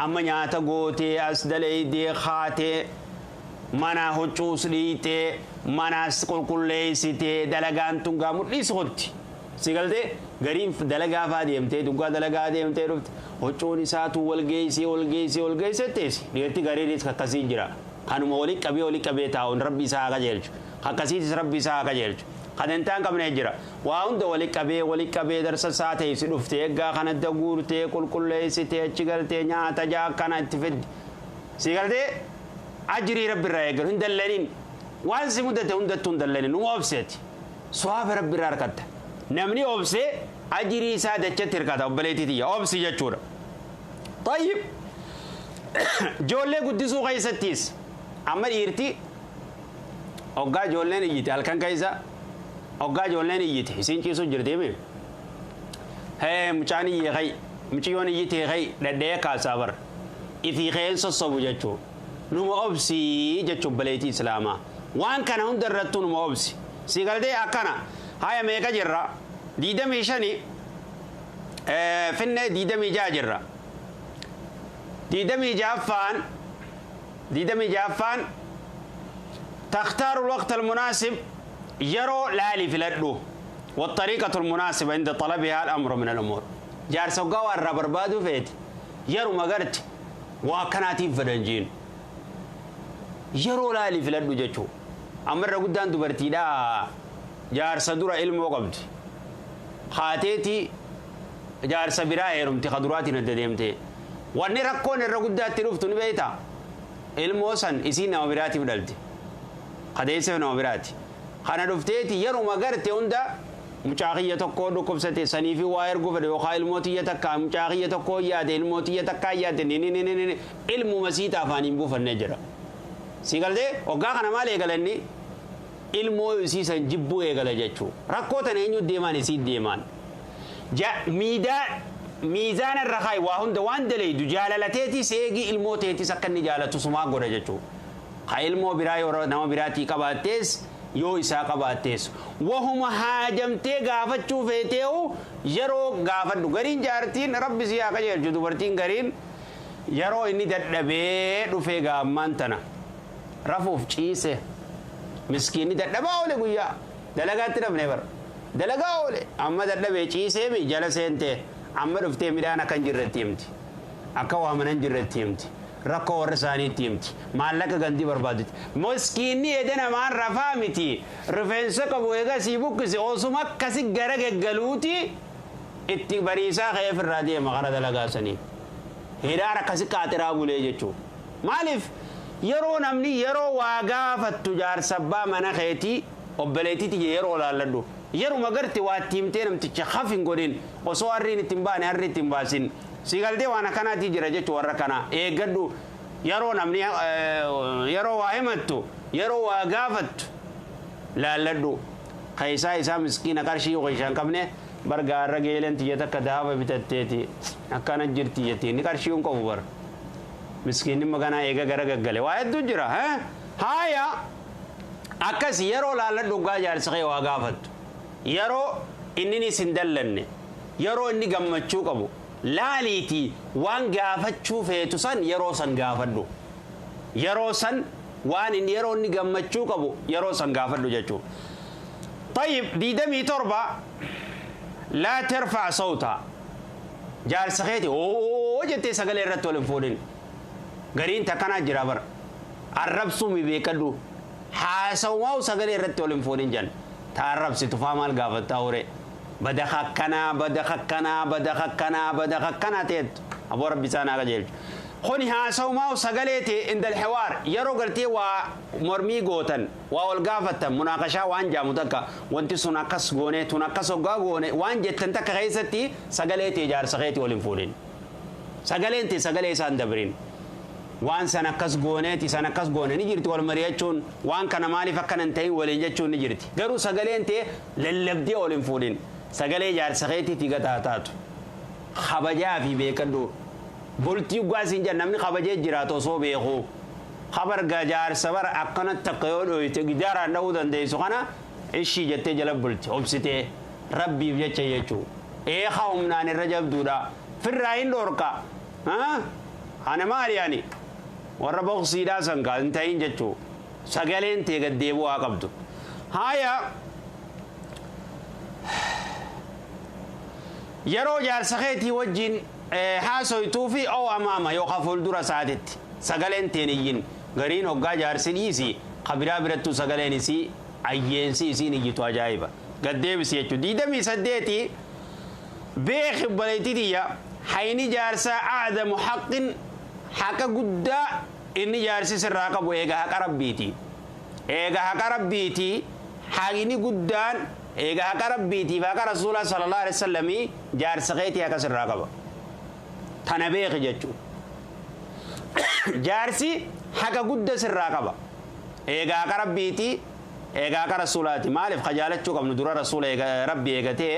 amma nyaata gootee as dalaydee kaatee mana huccuus dhiitee manaas qulqulleessitee dalagaan tun gaa mudhiis hotti si galtee gariin dalagaa faa deemtee duggaa dalagaa deemtee dhufte huccuun isaatu wal geessee wal geessee wal geessee teessi dhiirti gariinis akkasii jira Kanuma walii qabee taa'uun rabbi isaa haa qajeelchu. Akkasiitis rabbi isaa haa qajeelchu. Kadantaa hin qabne jira. Waa hunda walii qabee darsa isaa ta'e si dhuftee eeggaa kanatti guurtee qulqulleessitee achi galtee nyaata jaa akkana itti fiddi. Si galtee ajirii rabbi irraa eegalu hin dallaniin. Waan si mudate hundattuu hin dallaniin numa obseeti. Suwaafa rabbi irraa harkatta. Namni obsee ajirii isaa dachatti hirkata obboleettii tiyya obsi jechuudha. Tayyib ijoollee guddisuu keessattis amma dhiirti hoggaa ijoolleen iyyite halkan keessa hoggaa ijoolleen iyyite isiin ciisuu jirti himi. Hee mucaan iyyee kai mucayyoon iyyitee kai dhadhee kaasaa bara ifii keen sossobu jechuu numa obsii jechuu obboleettii islaamaa waan kana hunda irrattuu numa obsi si galtee akkana haya meeqa jirra 25 finne 26 jirra 26ffaan تختار الوقت المناسب يرو لالي في لدو والطريقة المناسبة عند طلبها الأمر من الأمور جار سوقا الربر بادو فيت يرو مغرت وكناتي فرنجين يرو لالي في لدو جتشو أمر قدان دبرتي دا جار صدور علم وقبت خاتيتي جار سبرا هيرمتي خضراتي ندديمتي واني ركون الرقدات تلفتو نبيتا علم وسن إسينا وبراتي بدلتي قديسة نوبراتي خانا دفتيتي يرو مغرتي هندا mucaa tokko dhukkubsate sanii fi waa erguu fedhe yookaan ilmootiyya takka mucaa tokko yaade ilmootiyya takka yaade ni ni ni ni ilmu masiita afaaniin buufannee jira. Si galtee hoggaa kana maal eegalanni ilmoo isiisan jibbuu eegala jechuu rakkoo tana eenyu deemaan isii deemaan. Miidaa miizaana irra kaayi waa hunda waan daleeydu jaalalateetis eegi ilmoo teetis akka inni jaalatu sumaa godha jechuu. Ka ilmoo biraa yeroo nama biraatii qabaattees yoo isaa qabaattees wahuma haajamtee gaafachuu feeteehu yeroo gaafadhu gariin jaartiin rabbi si haa qajeelchu dubartiin gariin yeroo inni dadhabee dhufee gaammaan tana rafuuf ciise miskiinni dadhabaa oole guyyaa dalagaatti dhabne bara dalagaa oole amma dadhabee ciisee mi jala seentee amma dhuftee midhaan akka hin jirretti himti akka waa mana hin jirretti himti. Rakkoo warra isaaniitti himti maallaqa gandii barbaadutti miskiinni edda namaan rafaa miti rifeensa qabu eega sii buqqise osuma akkasi gara geggaluuti itti bariisaa ka'ee ofirraa deema kara dalagaa sanii hidhaan akkasi qaaxiraa bulee jechuudha maaliif yeroo namni yeroo waa gaafattu jaarsabbaa mana keetii obboleettiiti yeroo laalladhu yeruma garte waa itti himtee namticha haf hin godhin osoo harriin itti hin baane harri itti hin baasin. Si galtee waan akkanaati jira jechuun warra kana eeggadhu yeroo namni yeroo waa himattu yeroo waa gaafattu laalladhu keessaa isaa miskiina qarshii yoo hin qabne bargaarra geeleen tiyya takka daaba bitatteeti akkana jirti jettiin ni qarshii hin qabu bara miskiinni maganaa eega gara gaggale waa hedduu jira haaya akkas yeroo laalladhu gaa jaarsa kee waa gaafattu yeroo inni sin dallanne yeroo inni gammachuu qabu. Laaliitii waan gaafachuu feetu san yeroo san gaafadhu yeroo san waan inni yeroo inni gammachuu qabu yeroo san gaafadhu jechuudha. Tayyib 27 laa tarfac sawta jaarsa keeti oo jettee sagalee irratti ol hin fuudhin gariin takkanaa jira bara arrabsuu mi beekadhu haasawwaa'u sagalee irratti ol hin fuudhin jan ta arrabsitu faa maal gaafattaa horee. Bada akkana bada akkana bada akkana bada akkana teet aboo rabbi isaanaa qajeelchu kuni haasawumaa sagalee ta'e indal hiwaar yeroo galtee waa mormii gootan waa ol gaafattan munaaqashaa waan jaamu takka wanti sun akkas goone tun akkas hoggaa goone waan jettan takka keessatti sagalee ta'e jaarsa keetii ol hin fuudhin sagaleen ta'e sagalee isaan dabrin waan san akkas gooneeti san akkas goone ni jirti wal mari'achuun waan kana maaliif akkana hin ta'in waliin jechuun ni jirti garuu sagaleen ta'e lallabdee ol hin fuudhin. Sagalee jaarsa keetiitii gataa taatu kabajaa fi beekadhu bultii dhugaas hin jedhan namni kabajee jiraatu osoo beeku kabarga jaarsa bara akkanatti akka yoo dhoyte gidaaraan dha'uu dandeessu kana ishii jettee jala bulti obsitee rabbiif jecha jechuu eekaa humnaan irra jabduudha firraa hin dhorka ana maali ani warra boqsiidhaa san kaa hin ta'in jechuu sagaleen tee gaddeebuu haa qabdu haaya. Yeroo jaarsa keetii wajjin haasoytuu fi oo amaama yookaan fuuldura isaatitti sagaleen teen iyyin Gariin hoggaa jaarsi dhiisi kabiraa birattuu sagaleen isii ayyeensi isiin iyyitu ajaa'iba. Gaddeebisi jechuudha. 28 beeki obboleettii tiyya hayni jaarsaa acdamu haqqin haqa guddaa inni jaarsi sirraa qabu eega haqa rabbiiti. Eega haqa rabbiiti haqni guddaan eega haqa rabbiitiif haqa rasuulaa sallallahu alaihi wasallamii jaarsa keetii haqa sirraa qaba. Tana beeki jechuudha. Jaarsi haqa guddaa sirraa qaba. Eega haqa rabbiiti eega haqa rasuulaati. Maaliif kajaalachuu qabnu dura rasuula rabbi eegatee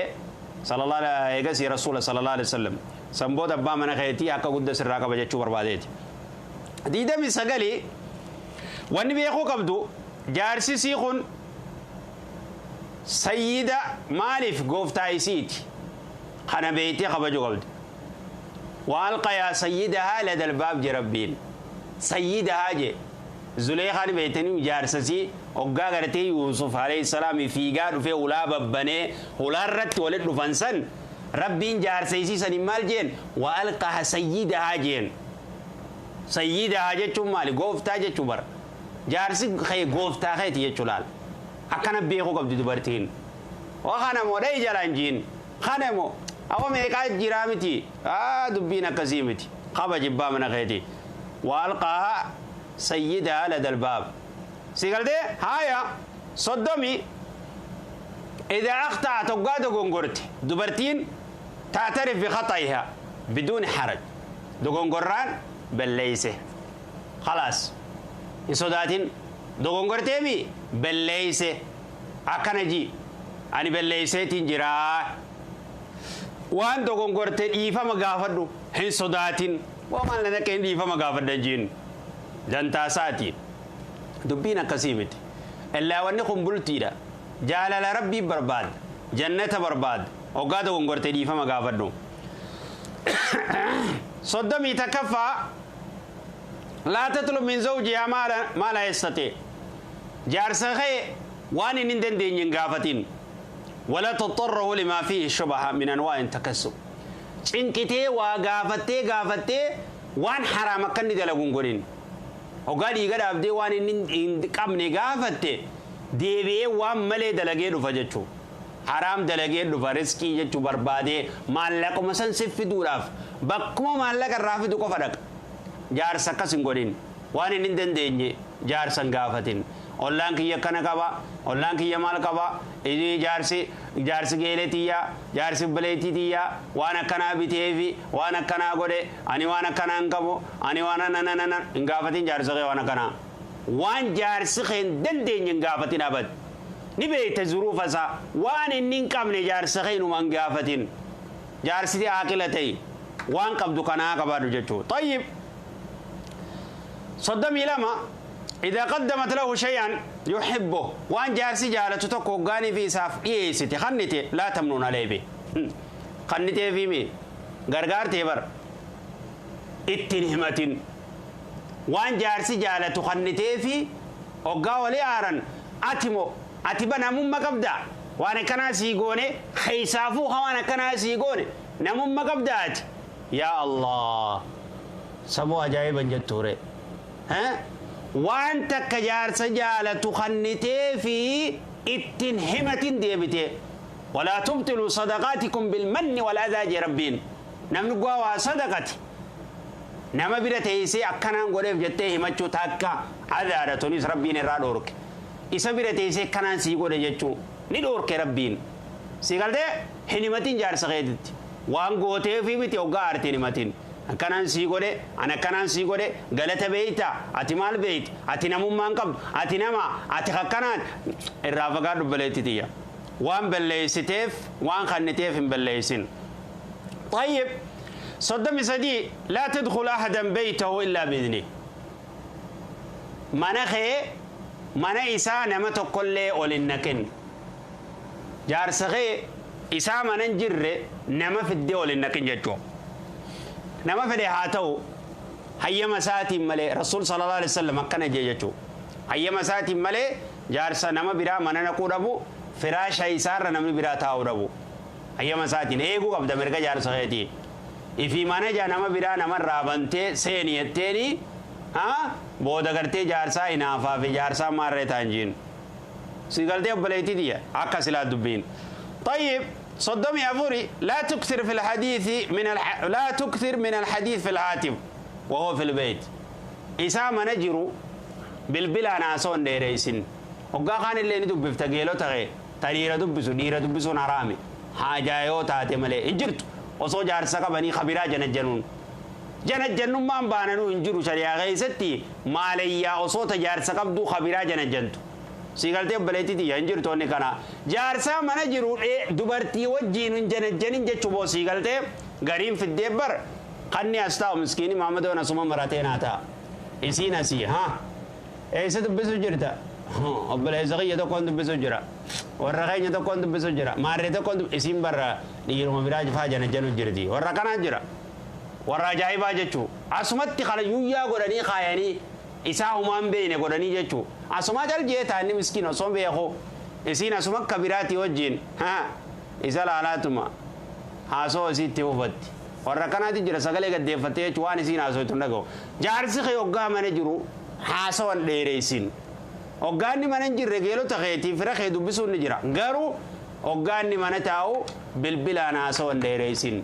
sallallahu eegasii rasuula sallallahu alaihi wasallam. Sanboota abbaa mana keetii haqa guddaa sirraa qaba jechuu barbaadeeti. 29 wanni beekuu qabdu jaarsi sii kun sayyida maaliif gooftaa isiiti kana beeytee kabajuu qabdi. Waalqayaa sayyidahaa ladal baab je rabbiin sayyidahaa je Zuleekaan beeytanii jaarsasii hoggaa gartee Yuusuf alayhi salaam fiigaa dhufee ulaa babbanee ulaarratti walitti dhufan san rabbiin jaarsa isii saniin maal jeen waalqaha sayyidahaa jeen. Sayyidahaa jechuun maali? Gooftaa jechuu bara. Jaarsi kee gooftaa keeti jechuu laal. Akkana beekuu qabdi dubartiin. Waa kana moo dhayi jalaan jiin. Kana moo awa meeqaa jiraa miti. Dubbiin akkasii miti. Qaba jibbaa mana keeti. Waalqaha sayyidahaa ladal baab. Si galtee haaya 30 إذا أخطأت hoggaa dogongorte dubartiin تعترف بخطئها بدون حرج. Dogongorraan balleeyse. خلاص. Hin sodaatin dogongorteemi balleeyse. Akkana ji ani balleeyseetiin jiraa. Waan dogongorte dhiifama gaafadhu hin sodaatin. Waa maal na dhaqeen dhiifama gaafadha jiin. Dantaasaati. Dubbiin akkasii miti. Illaa wanni kun bultiidha. Jaalala rabbii barbaada. Jannata barbaada. Hoggaa dogongorte dhiifama gaafadhu. 31 لا تطلب من زوجها ما لا يستطيع. jaarsa kee waan inni hin dandeenye hin gaafatin. ولا تضطره لما فيه الشبهة من أنواع التكسب. Cinqitee waa gaafattee gaafattee waan haraam akka inni dalagu hin godhin. Hoggaa dhiiga dhaabdee waan inni hin qabne gaafatte deebi'ee waan malee dalagee dhufa jechuudha. Haraam dalagee dhufa riskii jechuu barbaadee maallaquma san si fiduudhaaf bakkuma maallaqa irraa fidu qofa dhaqa. Jaarsa akkas hin godhin. Waan inni hin dandeenye jaarsa hin gaafatin. Ollaan kiyya akkana qaba, ollaan kiyya maal qaba, inni jaarsi jaarsi geelee tiyyaa, jaarsi obboleettii tiyyaa waan akkanaa biteefi waan akkanaa godhe ani waan akkanaa hin qabu ani waan nananana hin gaafatin jaarsa kee waan akkanaa. Waan jaarsi kee hin dandeenye hin gaafatin abad. Ni beekte zuruufa isaa waan inni hin qabne jaarsa kee inuma hin gaafatin. Jaarsi aaqila ta'e waan qabdu kanaa qabaadhu jechuudha. طيب 32 إذا قدمت له شيئا يحبه وان جارسي جالته تكو غاني في ساف إيستي خنتي لا تمنون عليه به خنتي في مي غرغار تيبر اتنهمتين وان جارسي جالته خنتي في وغا ولي آرن أتمو أتبا نمم قبدا وانا كنا سيغوني خيسافو وانا كنا سيغوني نمم قبدات يا الله سمو عجائبا جتوري ها waan takka jaarsa jaalatu kannitee fi ittiin himatin deebite. ولا تبطلوا صدقاتكم بالمن والأذى jee rabbiin. Namni guwaa waa sadaqati. Nama bira teessee akkanaan godheef jettee himachuu takka adaadha tunis rabbiin irraa dhoorke. Isa bira teessee akkanaan sii godhe jechuu ni dhoorke rabbiin. Si galtee hin himatin jaarsa keetitti. Waan gooteefi miti hoggaa aartiin himatin. Akkanaan sii godhe ani akkanaan sii godhe galata beeyta ati maal beeyti ati namummaa hin qabdu ati nama ati akkanaan irraa fagaadhu baleetti tiyya. Waan balleessiteef waan kanniteef hin balleessin. طيب 33 لا تدخل أحدا بيته إلا بإذنه. mana kee mana isaa nama tokkollee ol hin naqin. Jaarsa kee isaa mana hin jirre nama fiddee ol hin naqin jechuudha. Nama fedhe haa ta'u hayyama isaatiin malee rasuul sallallahu alaihi wasallam akkana jee jechuudha. Hayyama isaatiin malee jaarsa nama biraa mana naquu dhabu firaasha isaarra namni biraa taa'uu dhabu. Hayyama isaatiin eeguu qabda mirga jaarsa keetii. Ifii mana jaa nama biraa namarraa bantee seeni jetteeni Haa booda gartee jaarsaa hinaafaa fi jaarsaa maarree ta'an jiin. Si galtee obboleettii tiyya akka silaa dubbiin. طيب 34 لا تكثر في الحديث من لا تكثر من الحديث في الهاتف وهو في البيت. إسا mana jiru bilbilaan haasoo hin dheereysin. Hoggaa kaan illee ni dubbifta geelota kee ta dhiira dubbisu dhiira dubbisuun haraami. Haajaa yoo taate malee hin jirtu osoo jaarsa qabanii kabiraa janajjanuun. Janajjannummaan baananuu hin jiru shari'aa keessatti maalayyaa osoo ta jaarsa qabduu kabiraa janajjantu. Si galtee obboleettii tiyya hin jirtu inni kana. Jaarsaa mana jiru dubartii wajjiin hin janajjanin jechuu boo si galtee gariin fiddee bar kanni as taa'u miskiini Mahammadoon asuma maratee naa ta'a. Isiin asii haa eessa dubbisu jirta? Obboleessa kiyya tokkoon dubbisu jira. Warra keenya tokkoon dubbisu jira. Maarree tokkoon isiin barra dhiiruma biraa faa janajjanu jirti. Warra kanaa jira. Warra ajaa'ibaa jechuu. Asumatti kana yuyyaa godhanii kaayanii isaa humaan beeyne godhanii jechuu. Asuma cal jee taanni miskiin osoo beeku. Isiin asuma akka biraatii wajjin haa isa laalaatuma haasoo isiitti hubatti. Warra kanaati jira sagalee gaddeeffattee jechuu waan isiin haasoo hin dhaga'u. Jaarsi kee hoggaa mana jiru haasawan dheereysin. Hoggaanni mana hin jirre geelota keetii fira kee dubbisuun ni jira. Garuu hoggaanni mana taa'u bilbilaan haasawan dheereysin.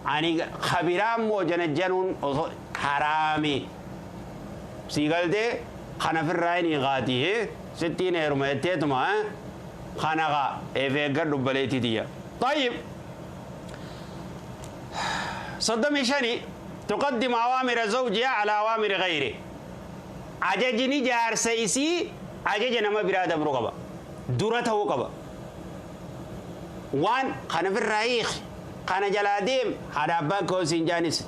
Ani kabiraa immoo janajjanuun osoo haraami. Si galtee kana firraa hin hiiqaatii sittiin heeruma jetteetuma kana kaa eef eeggadhu obboleettii tiyya. طيب 35 تقدم أوامر زوجها على أوامر غيره. Ajajni jaarsa isii ajaja nama biraa dabruu qaba. Dura ta'uu qaba. Waan kana firraa hiiki kana jalaa deem haadha abbaan koo siin jaanis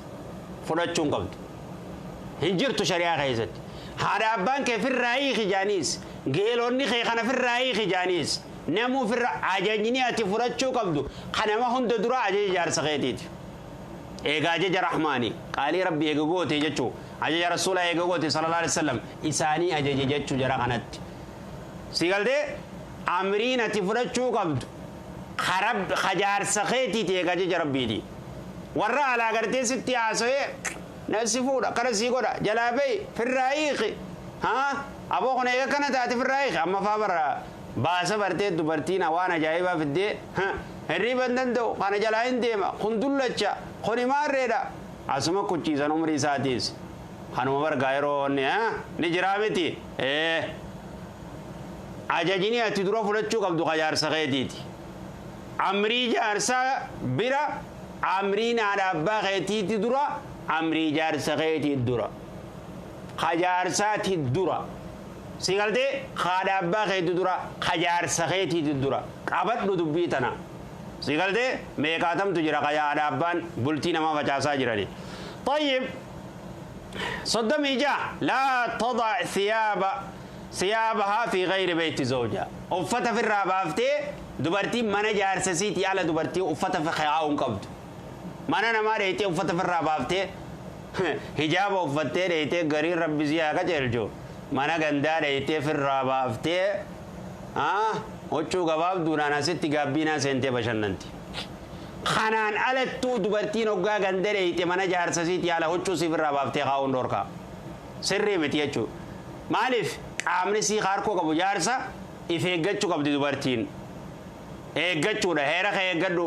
fudhachuu hin qabdu. Hin jirtu shari'aa keessatti. Haadha abbaan kee firraa hiiki jaanis geelonni kee kana firraa hiiki jaanis namuu firra ajajni ati fudhachuu qabdu kanama hunda dura ajaja jaarsa keetiiti. Eega ajaja rahmaani qaalii rabbi eega goote jechuu ajaja rasuula eega goote sallallahu alaihi wasallam isaanii ajaje jechuu jara kanatti. Si galtee amriin ati fudhachuu qabdu jaarsa keetiiti eega ajaja rabbiiti. Warra alaa gartee sitti haasa'ee nafsi fuudha kana sii godha jalaa bahi firraa hiiki haa aboo kun eega kana taate firraa hiiki amma faa barra baasa bartee dubartiin waan ajaa'ibaa fiddee hirriiba hin danda'u kana jalaa hin deema kun dullacha kun himaarreedha asuma kuchiisan umrii isaatiis kanuma bargaa yeroo inni ni jiraa miti ajajni ati dura fudhachuu qabdu ka jaarsa keetiiti. Amrii jaarsaa bira amriin haadha abbaa keetiiti dura amrii jaarsa keetii dura. Ka jaarsaati dura. Si galtee haadha abbaa keetii dura ka jaarsa keetiiti dura. Qabadhu dubbii tana. Si galtee meeqaatamtu jira ka haadha abbaan bultii namaa facaasaa jirani. طيب 36 لا تضع ثيابها في غير بيت زوجها. uffata firraa baaftee dubartiin mana jaarsa isiitii ala dubartii uffata kaa'uun qabdu. Mana namaa dheeytee uffata firraa baaftee hijaaba uffattee dheeytee gariin rabbi si haa qajeelchu. Mana gandaa dheeytee firraa baaftee huccuu gabaabduudhaan asitti gaabbiinaa seentee bashannanti. Kanaan alattuu dubartiin hoggaa ganda dheeyte mana jaarsa isiitii ala huccuu si firraa baaftee kaa'uun dhorkaa. Sirrii miti jechuudha. Maaliif qaamni sii harkoo qabu jaarsa if eeggachuu qabdi dubartiin. Eeggachuudha heera kee eeggadhu.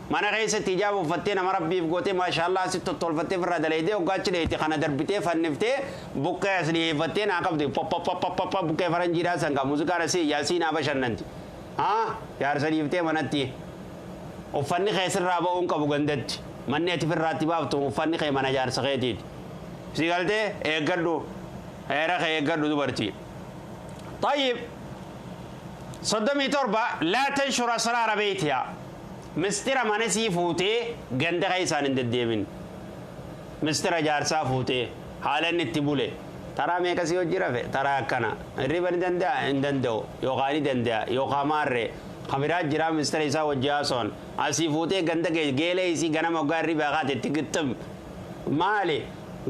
Mana keessatti hijaaba uffattee nama rabbiif gootee maashaallah asitti tottolfattee firraa daleedee hoggaachi dheeyte kana darbitee fanniftee buqqee as dhiyeeffattee naa qabdi poppoppopoppa buqqee faranjiidhaa san qaba muuziqaan asii yaasii naa bashannanti. Haa jaarsa dhiiftee manatti uffanni kee sirraa ba'uun qabu gandatti manni ati firraatti baaftu uffanni kee mana jaarsa keetiiti. Si galtee eeggadhu heera kee eeggadhu dubartii. طيب 37 لا تنشر أسرار بيتها. Mistira mana sii fuutee ganda keessaan hin deddeemin. Mistira jaarsaa fuutee haala inni itti bule taraa meeqa si hojii rafe taraa akkana hirriba ni danda'a hin danda'u yookaan ni danda'a yookaan maarree kamiraa jira mistira isaa wajji haasoon asii fuutee ganda geelee isii ganama hoggaa hirriba kaate itti gixxim maali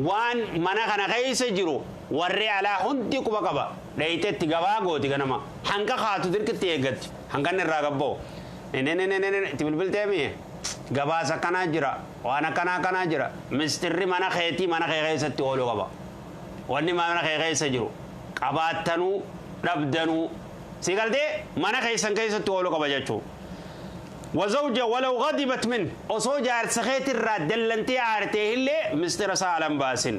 waan mana kana keessa jiru warri alaa hundi quba qaba dheeyteetti gabaa gooti ganama hanqa kaatu dirqitti eeggatti hanqanni irraa gabboo. Ne itti bilbiltee mi'e gabaasa akkanaa jira waan akkanaa akkanaa jira mistirri mana keetii mana kee keessatti ooluu qaba. Wanni mana kee keessa jiru qabaattanuu dhabdanuu si galtee mana keessan keessatti ooluu qaba jechuudha. وزوجة ولو غضبت منه osoo jaarsa keetirraa dallantee aartee illee mistira isaa alan baasin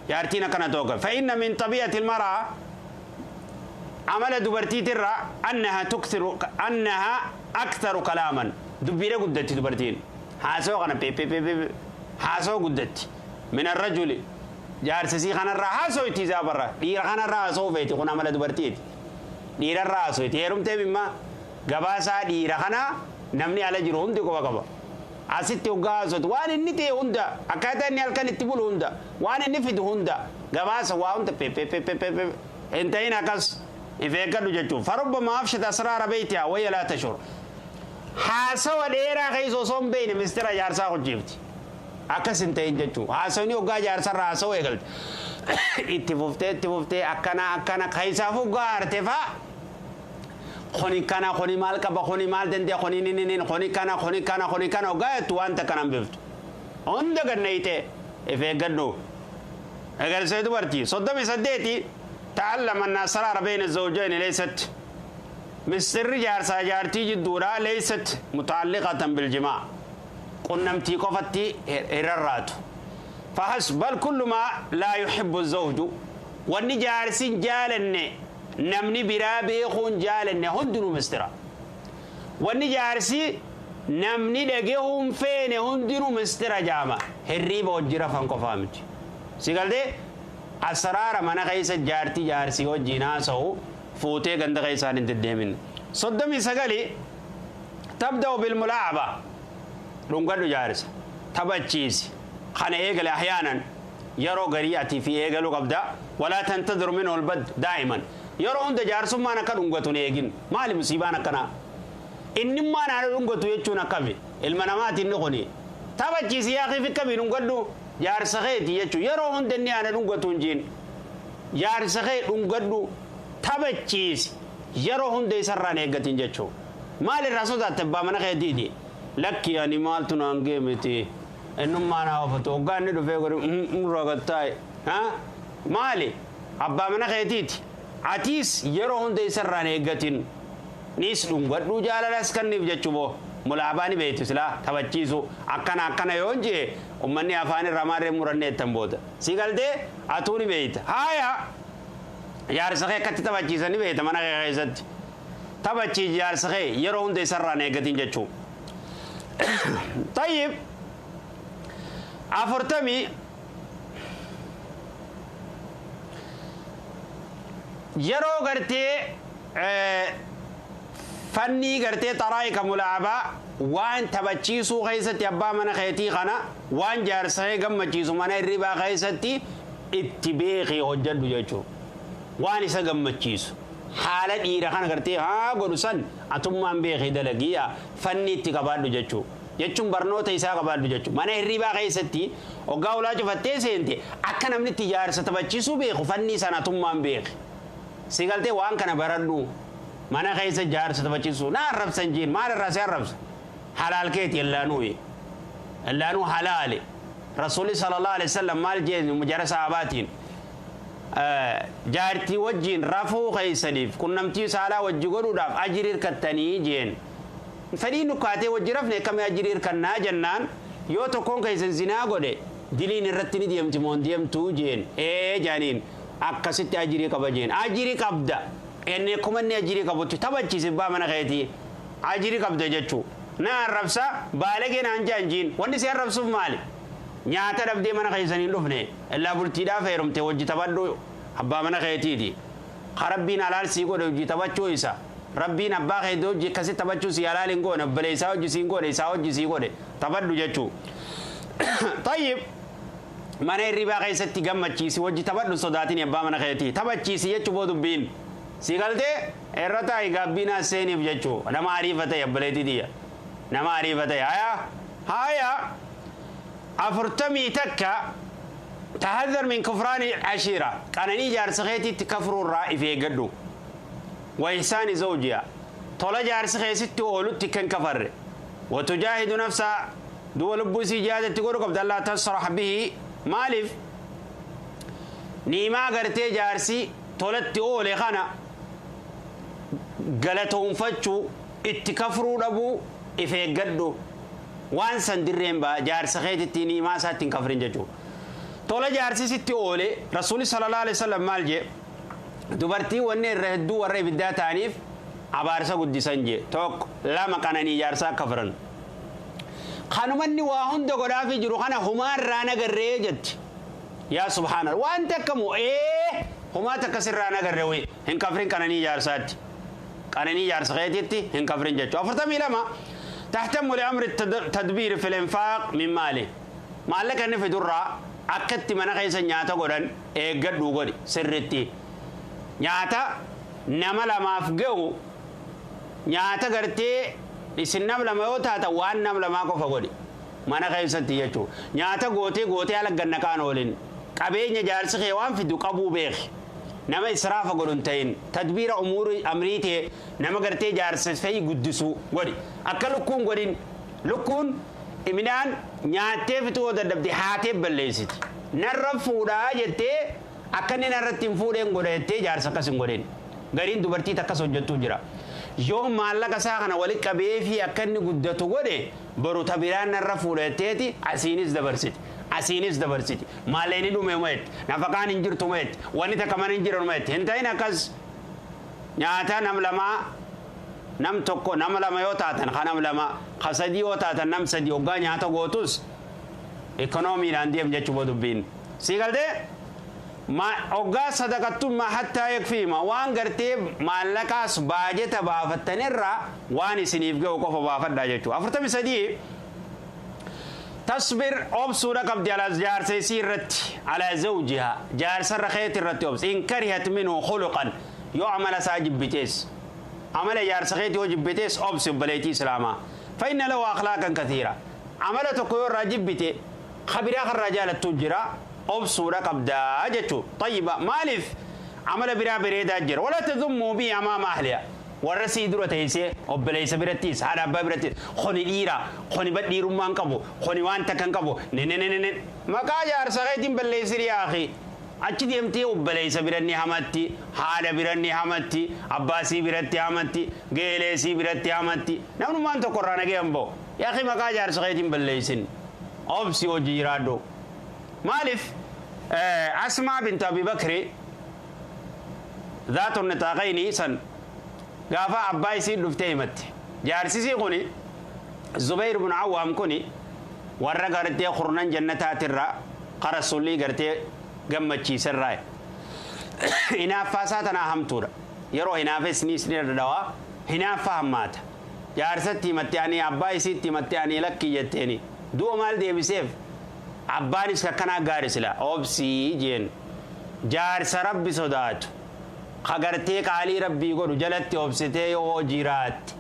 jaartiin akkana tooka. فإن من طبيعة المرأة عمل dubartiitirraa أنها تكثر أنها أكثر كلاما dubbiidha guddatti dubartiin haasoo kana pepepepe haasoo guddatti من الرجل jaarsisii kanarraa haasoo itti isaabarra dhiira kanarraa haasoo feeti kun amala dubartiiti dhiirarraa haasoo itti heerumtee bimma gabaasaa dhiira kana namni ala jiru hundi quba qaba asitti hoggaa haasootu waan inni ta'e hunda akkaataa inni halkan itti bulu hunda waan inni fidu hunda gabaasa waa hunda pepepepepe hin ta'in akkas if eeggadhu jechuun. فربما أفشت أسرار بيتها وهي لا تشعر haasawa dheeraa keessa osoo hin beekne mistira jaarsaa hojjeefti akkas hin ta'in jechuun. Haasawni hoggaa jaarsarraa haasawuu eegalte itti fuftee itti fuftee akkana akkana keessaaf hoggaa aarte faa kuni kana kuni maal qaba kuni maal danda'a kuni ni ni kuni kana kuni kana kuni kana hoggaa jettu wanta kanan beektu hunda ganneeyte if eeggadhu. Eegalsee dubartii 38 تعلم أن أسرار بين الزوجين ليست mistirri jaarsaa jaartii jidduudha ليست متعلقة بالجماع qunnamtii qofatti hirarraatu فحسب بل كل ما لا يحب الزوج wanni jaarsin jaalanne namni biraa beekuun jaalanne hundinuu mistira wanni jaarsi namni dhagehuun feene hundinuu mistira jaama hirriiba hojii rafan qofaa miti si galtee asraara mana keessa jaartii jaarsii wajjiin haasa'u fuutee ganda keessaan hin deddeemin. 39 تبدأ بالملاعبة dhungadhu jaarsa taphachiisi kana eegale أحيانا yeroo garii ati fi eegaluu qabda ولا تنتظر منه البدء دائما yeroo hunda jaarsummaan akka dhungatu hin eegin. Maali musiibaan akkanaa innimmaan haadha dhungatu jechuun akkami ilma namaati inni kuni taphachiisi yaa fi kami dhungadhu jaarsa keeti jechuun yeroo hunda inni haadha dhungatu hin jiin jaarsa kee dhungadhu taphachiisi yeroo hunda isarraan eeggatin jechuun. Maal irraa sodaatte abbaa mana keetiiti lakki ani maaltu naan gee miti innummaa naa oofatu hoggaa inni dhufee godhu ragattaa'e maali abbaa mana keetiiti atiis yeroo hunda isarraan eeggatin nis dhungadhuu jaalalas kanniif jechuu boo mulaabaa ni beektu silaa taphachiisu akkana akkana yoo jee ummanni afaan irraa maarree murannee ittan booda si galtee atuu ni beekta haaya jaarsa kee akkatti taphachiisan ni beekta mana kee keessatti taphachiisi jaarsa kee yeroo hunda isarraan eeggatin jechuu. طيب 40 yeroo gartee fannii gartee xaraa'ika mulaabaa waan taphachiisuu keessatti abbaa mana keetii kana waan jaarsa kee gammachiisu mana hirribaa keessatti itti beekee hojjedhu jechuudha. Waan isa gammachiisu haala dhiira kana gartee haa godhu san atummaan beekee dalagiyaa fanni itti qabaadhu jechuudha. Jechuun barnoota isaa qabaadhu jechuudha. Mana hirribaa keessatti hoggaa ulaa cufattee seente akka namni itti jaarsa taphachiisuu beeku fanni sana atummaan beeke. Si galtee waan kana baradhu mana keessa jaarsa taphachiisuu na arrabsan jiin maal irraa si arrabsa halaal keeti illaanuu halaale rasuulli صلى الله عليه وسلم maal jeen jara sahabaatiin jaartii wajjiin rafuu keeysaniif qunnamtii saalaa wajji godhuudhaaf ajiri hirkattanii jeen fedhii nukkaatee wajji rafne akkamii ajiri hirkannaa jennaan yoo tokkoon keeysan zinaa godhe diliin irratti ni deemti moon deemtuu jeen ee jaaniin akkasitti ajirii qaba jeen ajirii qabda inni akkuma inni ajirii qabutti taphachiisi abbaa mana keetii ajirii qabda jechuu na arrabsa baalagee naan jaan jiin wanni si arrabsuuf maali nyaata dhabdee mana keessanii hin dhufne illaa bultiidhaaf heerumte wajji taphadhu abbaa mana keetiiti rabbiin halaal sii godhe hojii taphachuu isa rabbiin abbaa keetii hojii akkasi taphachuu si halaal hin goone obboleessaa hojii sii hin goone isaa hojii sii godhe taphadhu jechuu. طيب mana hirribaa keessatti gammachiisi wajji taphadhu sodaatin abbaa mana keetii taphachiisi jechuu boo dubbiin si galtee irra taa'i gaabbiin seeniif jechuu nama ariifa ta'e obboleettii tiyya nama ariifa ta'e haya haya 41 تحذر من كفران العشيرة قناني جارس خيتي تكفروا الرائف يقدو وإحسان زوجها طول جارس خيستي أولو تكن كفر وتجاهد نفسها دول بوسي جادة تقول قبل الله تصرح به مالف Ni'imaa gartee jaarsi tolatti oole kana galatoonfachuu itti kafruu dhabuu if eeggadhu waan san dirreen ba'a jaarsa keetitti ni'imaa isaatti hin kafrin jechuudha. Tola jaarsi sitti oole rasuulli sallallahu alaihi wasallam maal jee dubartii wanni irra hedduu warra ibiddaa ta'aniif abaarsa guddisan jee tokko lama qananii jaarsaa kafran. Kanumanni waa hunda godhaafii jiru kana humaarraa nagarree jetti. Yaa subhaanallah waan takkamu humaa takka sirraa nagarree wayi hin kafrin qananii jaarsaatti. Qananii jaarsa keetitti hin kafrin jechuudha. 42 تهتم لأمر التدبير في الإنفاق من ماله. maallaqa inni fidurraa akkatti mana keessa nyaata godhan eeggadhuu godhi sirritti. Nyaata nama lamaaf ga'u nyaata gartee isin nam lama yoo taata waan nam lamaa qofa godhi mana keessatti jechuudha. Nyaata gootee gootee haala gannaqaan oolin qabeenya jaarsi kee waan fidu qabuu beeki. Nama israafa godhu hin ta'in tadbiira umurii amrii ta'e nama gartee jaarsa fe'i guddisuu godhi. Akka lukkuun godhin lukkuun midhaan nyaattee fixuu dadhabde haatee balleessiti. Narra fuudhaa jettee akka inni narratti hin fuudheen godha jettee jaarsa akkas hin godhin. Gariin dubartii akkas hojjettu jira. Yoo maallaqa isaa kana walitti qabee fi akka inni guddatu godhe boru tabiraan narra fuudha jetteeti asiinis dabarsiti. Asiinis dabarsiti. Maalleen dhume mayetti. Nafaqaan hin jirtu mayetti. Wanni takka mana hin jiran mayetti. Hin ta'in akkas nyaata nam lamaa nam tokko nama lama yoo taatan ka nam lama ka sadii yoo taatan nam sadii hoggaa nyaata gootus ikoonomiidhaan deem jechuu dubbiin. Sii galtee hoggaa sadaqattummaa hattaa yakfiima waan gartee maallaqaas baajeta baafattanirraa waan isiniif ga'u qofa baafadhaa jechuudha. 43 تصبر أبصر قبضي على جارسي سيرت على زوجها جارس الرخيت الرت أبص إن كرهت منه خلقا يعمل ساجب بتيس عمل جارس خيت يوجب بتيس أبص بليتي سلاما فإن له أخلاقا كثيرة عملت كيور راجب بتي خبر آخر رجال التجرة أبصر قبضا جتو طيبة مالف عمل برا بريد أجر ولا تذموا به أمام أهلها warra sii dura teessee obboleessa birattis haadha abbaa birattis kuni dhiira kuni badhiirummaa hin qabu kuni waan takka hin qabu ne maqaa jaarsa keetiin balleessiri yaaqi achi deemtee obboleessa biranni hamatti haadha biranni hamatti abbaasii biratti hamatti geeleesii biratti hamatti namnummaan tokko irraa nagee hin ba'u yaaqi maqaa jaarsa keetiin balleessin obsi hojii jiraadhu maaliif Asmaa bint Abi Bakri ذات النطاقين san gaafa abbaa isii dhuftee himatte jaarsisii kuni Zubayr ibn Awwaam kuni warra gartee kurnan jannataatirraa qara sullii gartee gammachiiserraa hinaaffaa isaa tanaa hamtuudha yeroo hinaafa isni isni dhadhawaa hinaaffaa hammaata jaarsatti himatte ani abbaa isiitti himatte ani lakkii jetteeni du'a maal deebiseef abbaanis akkanaa gaari sila obsii jeen jaarsa rabbi sodaatu kagartee qaalii rabbii godhu jalatti obsitee yoo jiraatte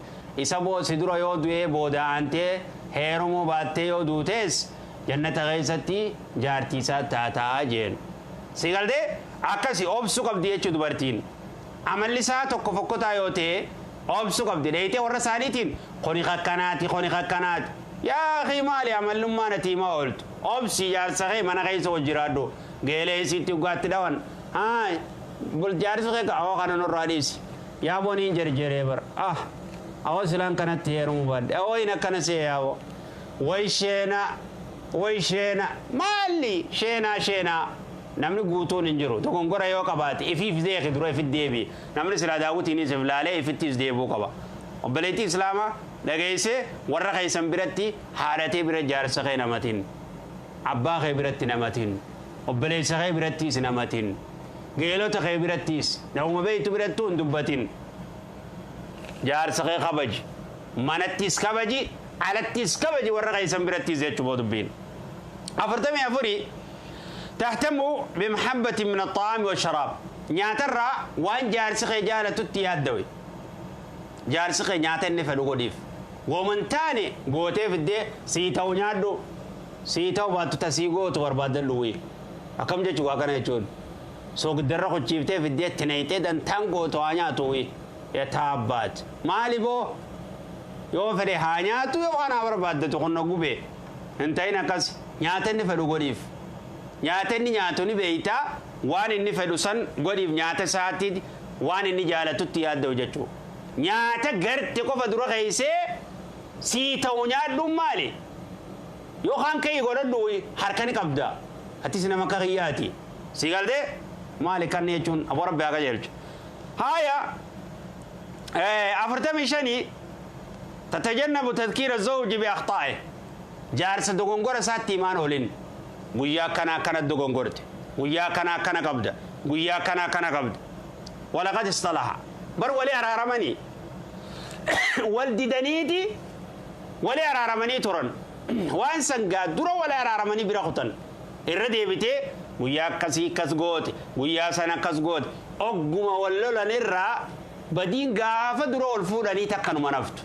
isa boosi dura yoo du'ee booda aantee heerumuu baattee yoo duutees jannata keessatti jaartii isaa taataa jeen. Si galtee akkasi obsuu qabdi jechuu dubartiin. Amalli isaa tokko fokkotaa yoo ta'e obsuu qabdi dheeyitee warra isaaniitiin kuni kakkanaati kuni kakkanaati. Yaa akhi maali amallummaan ati himaa ooltu obsi jaarsa kee mana keessa hojjiraadhu geelee isiitti dhugaatti dhawan. Haa jaarsi kee awoo kana nurraa dhiisi yaa booniin jerjeree bara ah awoo silaan kanatti heerumuu baadde awoo hin akkana see yaaboo way sheenaa way sheenaa maalli sheenaa sheenaa namni guutuun hin jiru dogongora yoo qabaate ifiif deeki dura ifit deebi namni silaa daawwitiinis if laalee ifittis deebuu qaba obboleettii islaamaa dhageessee warra keessan biratti haadhatee bira jaarsa kee namatiin abbaa kee biratti namatiin obboleessa kee birattis namatiin geelota kee birattis namuma beektu birattuu hin dubbatin jaarsa kee kabaji manattis kabaji alattis kabaji warra keessan birattis jechuu dubbiin. 44 تهتم بمحبة من الطعام والشراب nyaatarraa waan jaarsi kee jaalatutti yaaddawe jaarsi kee nyaata inni fedhu godhiif gooman taane gootee fiddee sii ta'u nyaadhu sii ta'u baattu tasii gootu barbaadadhu wii akkam jechuu waa kana jechuun soogiddarra kochiiftee fiddee tinayitee dantaan gootu haa nyaatu wii taabbaat maali boo yoo fedhe haa nyaatu yoo waan haa barbaaddatu qonna gubee hin ta'in akkas nyaata inni fedhu godhiif nyaata inni nyaatu ni beeytaa Waan inni fedhu san godhiif nyaata isaatti waan inni jaalatutti yaadda hojjechuu. Nyaata garte qofa dura keessee sii ta'u nyaadhuun maali? Yookaan ka'ii godhadhu harka ni qabda. Atis nama akka kiyyaati. Sii galtee maali kan jechuun aboo rabbi haa qajeelchu. Haaya 45 tatajannabu tadkiira zawji bi akhtaa'i. Jaarsa dogongora isaatti himaan oolin. Guyyaa akkana akkana dogongorte. Guyyaa akkana akkana qabda. Guyyaa akkana akkana qabda. Walaqad istalaha. Bar walii araaramanii. Wal didaniiti walii araaramanii turan. Waan sangaa dura walii araaramanii bira kutan. Irra deebitee guyyaa akkasii akkas goote. Guyyaa sana akkas goote. Ogguma wal lolan irraa badiin gaafa dura ol fuudhanii takkanuma naftu.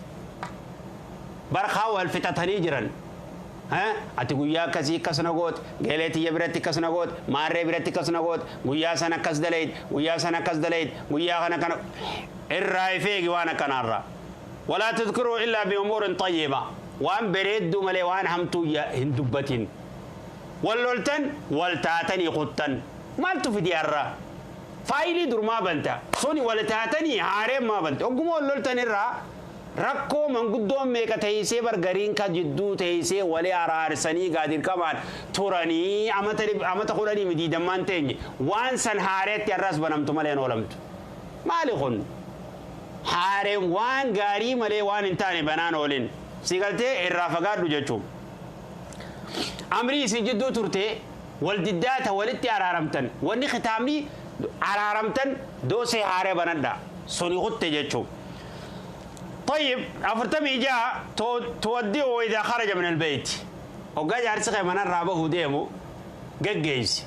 Barkaa wal fixatanii jiran. Ati guyyaa akkasii akkas na goote, geelee tiyya biratti akkas na goote, maarree biratti akkas na goote, guyyaa sana akkas dalayit, guyyaa sana akkas dalayit, guyyaa kana kana irraa ifeegi waan akkanaarraa. Walaa tadkuruu illaa biumuurin xayyiba. Waan bareedduu malee waan hamtuu hin dubbatin. Wal loltan wal taatanii kuttan. Maaltu fidi har'a? Faayilii dur maa banta. Suni wal taatanii haareen maa banta. Ogguma wal loltan irraa rakkoo manguddoon meeqa teessee bargariin ka jidduu teessee walii araarsanii gaadirqamaan turanii amata 10 midiidammaan teenye waan san haareetti har'as banamtu malee hin oolamtu. Maali kun? Haareen waan gaarii malee waan hin taane banaan oolin. Si galtee irraa fagaadhu jechuun. Amrii isin jidduu turte wal diddaata walitti araaramtan. Wanni kitaabni araaramtan doosee haaree banadha. Suni kutte jechuun. طيب 46 توديه إذا خرج من البيت. وقال جارسخ من الرابه ديمو قجيز.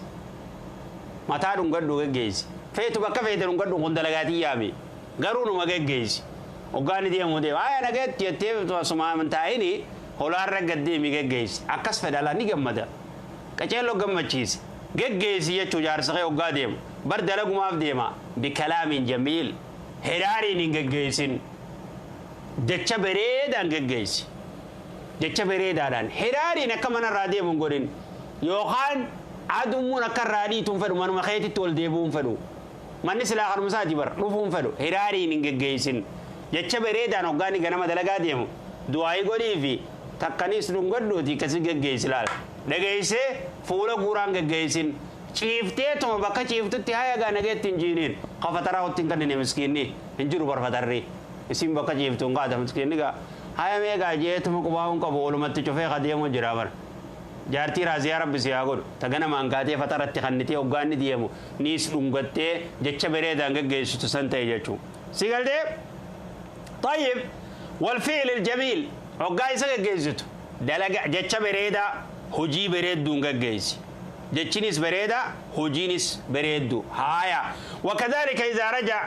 ما تعرفون قدو قجيز. فيتو بكا فيتو قدو قندلقاتي يامي. قرونو ما قجيز. وقال ديمو ديمو. آي أنا قلت يتيب سما من تايني هولار رقد ديمي قجيز. أكس فدالا نجمدا. كتشيلو قمتشيز. قجيز يتشو جارسخ وقال ديمو. برد لقو ما في ديما بكلام جميل. هراري نجيزين. Jecha bareedaan geggeessi. Jecha bareedaadhaan. Hiraariin akka mana irraa deemu hin godhin. Yookaan adummuun akka irraa dhiitu hin fedhu. Manuma keetitti ol deebi'uu hin fedhu. Manni silaa kanuma isaati bara dhufuu hin fedhu. Hiraariin hin geggeessin. Jecha bareedaan hoggaanii ganama dalagaa deemu. Du'aayii godhii fi takkaniis dhungadhuuti akkasii geggeessi laala. Dhageessee fuula guuraan geggeessin. Ciiftee tuma bakka ciiftutti haya gaa nageetti hin jiiniin. Qafataraa hotti hin kannine miskiinni. Hin jiru barfatarri. Isin bakka ciiftuun qaata miskiinni gaa. Haya meeqaa jeetuma qubaa hin qabu walumatti cufee kadeemu jira bara. Jaartii raaziyaa rabbi si haa godhu. Tagana maankaatee fataratti kannitee hoggaanni deemu. Niis dhungattee jecha bareedaan geggeessitu san ta'e jechuudha. Si galtee? طيب والفعل الجميل hoggaa isa geggeessitu dalaga jecha bareedaa hojii bareedduun geggeessi. Jechinis bareedaa hojiinis bareeddu. Haaya. Wakadhalika idhaa raja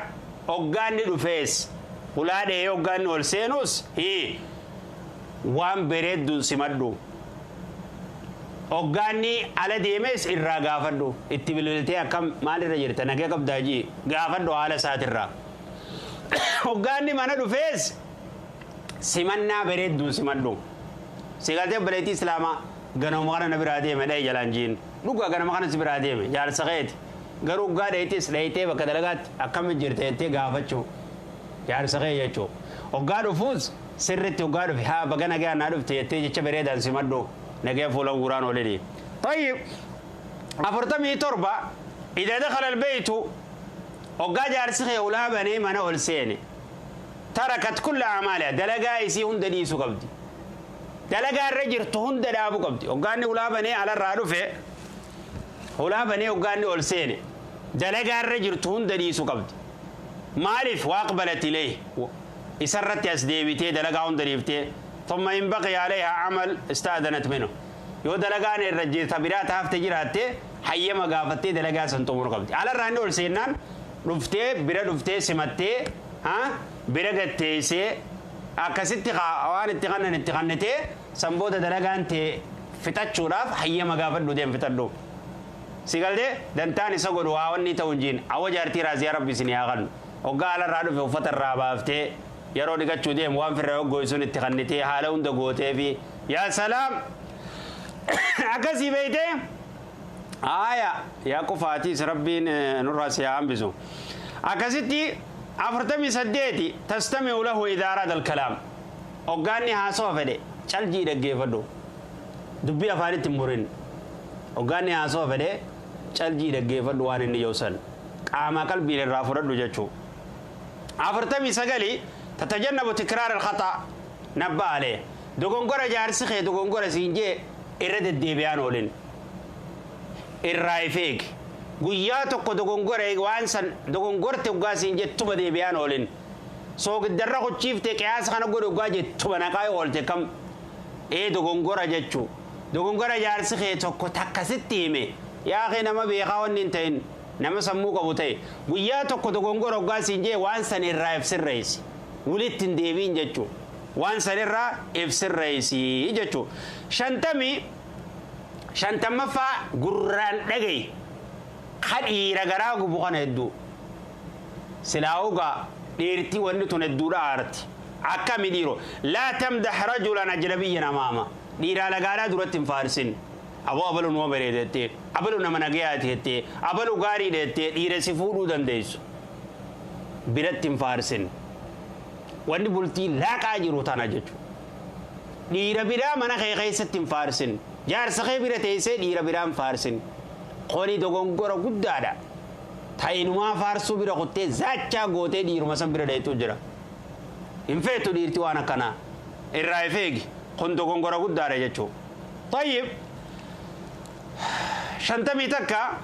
hoggaanni dhufees. Ulaa dhahee hoggaanni ol seenus waan bareedduun simadhu. Hoggaanni ala deemes irraa gaafadhu. Itti bilbiltee akkam maalirra jirta nagee qabdaa jii gaafadhu haala isaatirraa. Hoggaanni mana dhufees simannaa bareedduun simadhu. Si galtee bareetii Islaamaa ganama kana na biraa deeme dhahee jalaan jiin. Dhugaa ganama kana si biraa deeme jaarsa keeti. Garuu hoggaa dhahitis dhahitee bakka dalagaatti akkamitti jirta jettee gaafachuu. Jaarsa kee jechuudha. Hoggaa dhufuus sirriitti hoggaa dhufe haa baga nagaa naa dhufte jettee jecha bareedaan simadhu nagee fuula guuraan olini. طيب 47 إذا دخل البيت hoggaa jaarsi kee ulaa banee mana ol seene تركت كل أعمالها dalagaa isii hunda dhiisuu qabdi. Dalagaa irra jirtu hunda dhaabuu qabdi. Hoggaanni ulaa banee alarraa dhufe ulaa banee hoggaanni ol seene dalagaa irra jirtu hunda dhiisuu qabdi. Maaliif waaqbalat ilayhi isarratti as deebitee dalagaa hunda dhiiftee ثم إن بقي عليها عمل استأذنت منه. Yoo dalagaan irra jirta biraa taafte jiraatte hayyama gaafattee dalagaa san xumuruu qabdi. Alarraa inni ol seennaan dhuftee bira dhuftee simattee bira gatteessee akkasitti waan itti kannan itti kannitee san booda dalagaan tee fixachuudhaaf hayyama gaafadhu deem fixadhu. Si galtee dantaan isa godhu waa wanni ta'u hin jiin awwa jaartii raaziyaa rabbi isin haa kannu. Hoggaa alarraa dhufe uffata irraa baaftee yeroo dhiqachuu deemu waan firra hoggooysuun itti kannitee haala hunda gootee fi yaa salaam akkasii beeytee Aya yaa qofaatiis rabbiin nurraa si haa hambisu. Akkasitti 48 tastami'u lahu idaa araada alkalaam. Hoggaanni haasawa fedhe caljii dhaggeeffadhu. Dubbii afaanitti hin murin. Hoggaanni haasawa fedhe caljii dhaggeeffadhu waan inni yoosan. Qaama qalbiin irraa fudhadhu jechuu. 49 tatajannabu tikraar alkhata nabba alee. Dogongora jaarsi kee dogongora siin jee irra deddeebi'aan oolin. Irraa ifeegi. Guyyaa tokko dogongora waan san dogongorte hoggaa siin jettuma deebi'aan oolin. Soogiddarra kuchiifte qiyaasa kana godhe hoggaa jettuma naqaa oolte kam ee dogongora jechuu. Dogongora jaarsi kee tokko takkasitti hime yaa kee nama beekaa wanni hin ta'in nama sammuu qabu ta'e guyyaa tokko dogongora hoggaa siin jee waan san irraa if sirreessi. Walitti hin deebiin jechuu. Waan san irraa if sirreessi jechuu. 50ffaa gurraan dhagaye. Ka dhiira garaa gubu kana hedduu. Silaa dhiirtii wanni tun hedduudha aarti. Akkami dhiiro laa tamdax rajulan ajnabiyyan amaama. Dhiiraa lagaalaa duratti hin faarsin. Aboo abalu numa bareedettee, abalu nama nagayaati jettee, abalu gaariidha jettee dhiira si fuudhuu dandeessu. Biratti hin faarsin. Wanni bultii laaqaa jiru tana jechuudha. Dhiira biraa mana kee keessatti hin faarsin. Jaarsa kee bira teessee dhiira biraa hin faarsin. Kuni dogongora guddaadha. Ta'inumaa faarsuu bira kuttee zaachaa gootee dhiiruma san bira dheetu jira. Hin feetu dhiirti waan akkanaa. Irraa ifeegi. Kun dogongora guddaadha jechuudha. Tayyib. 51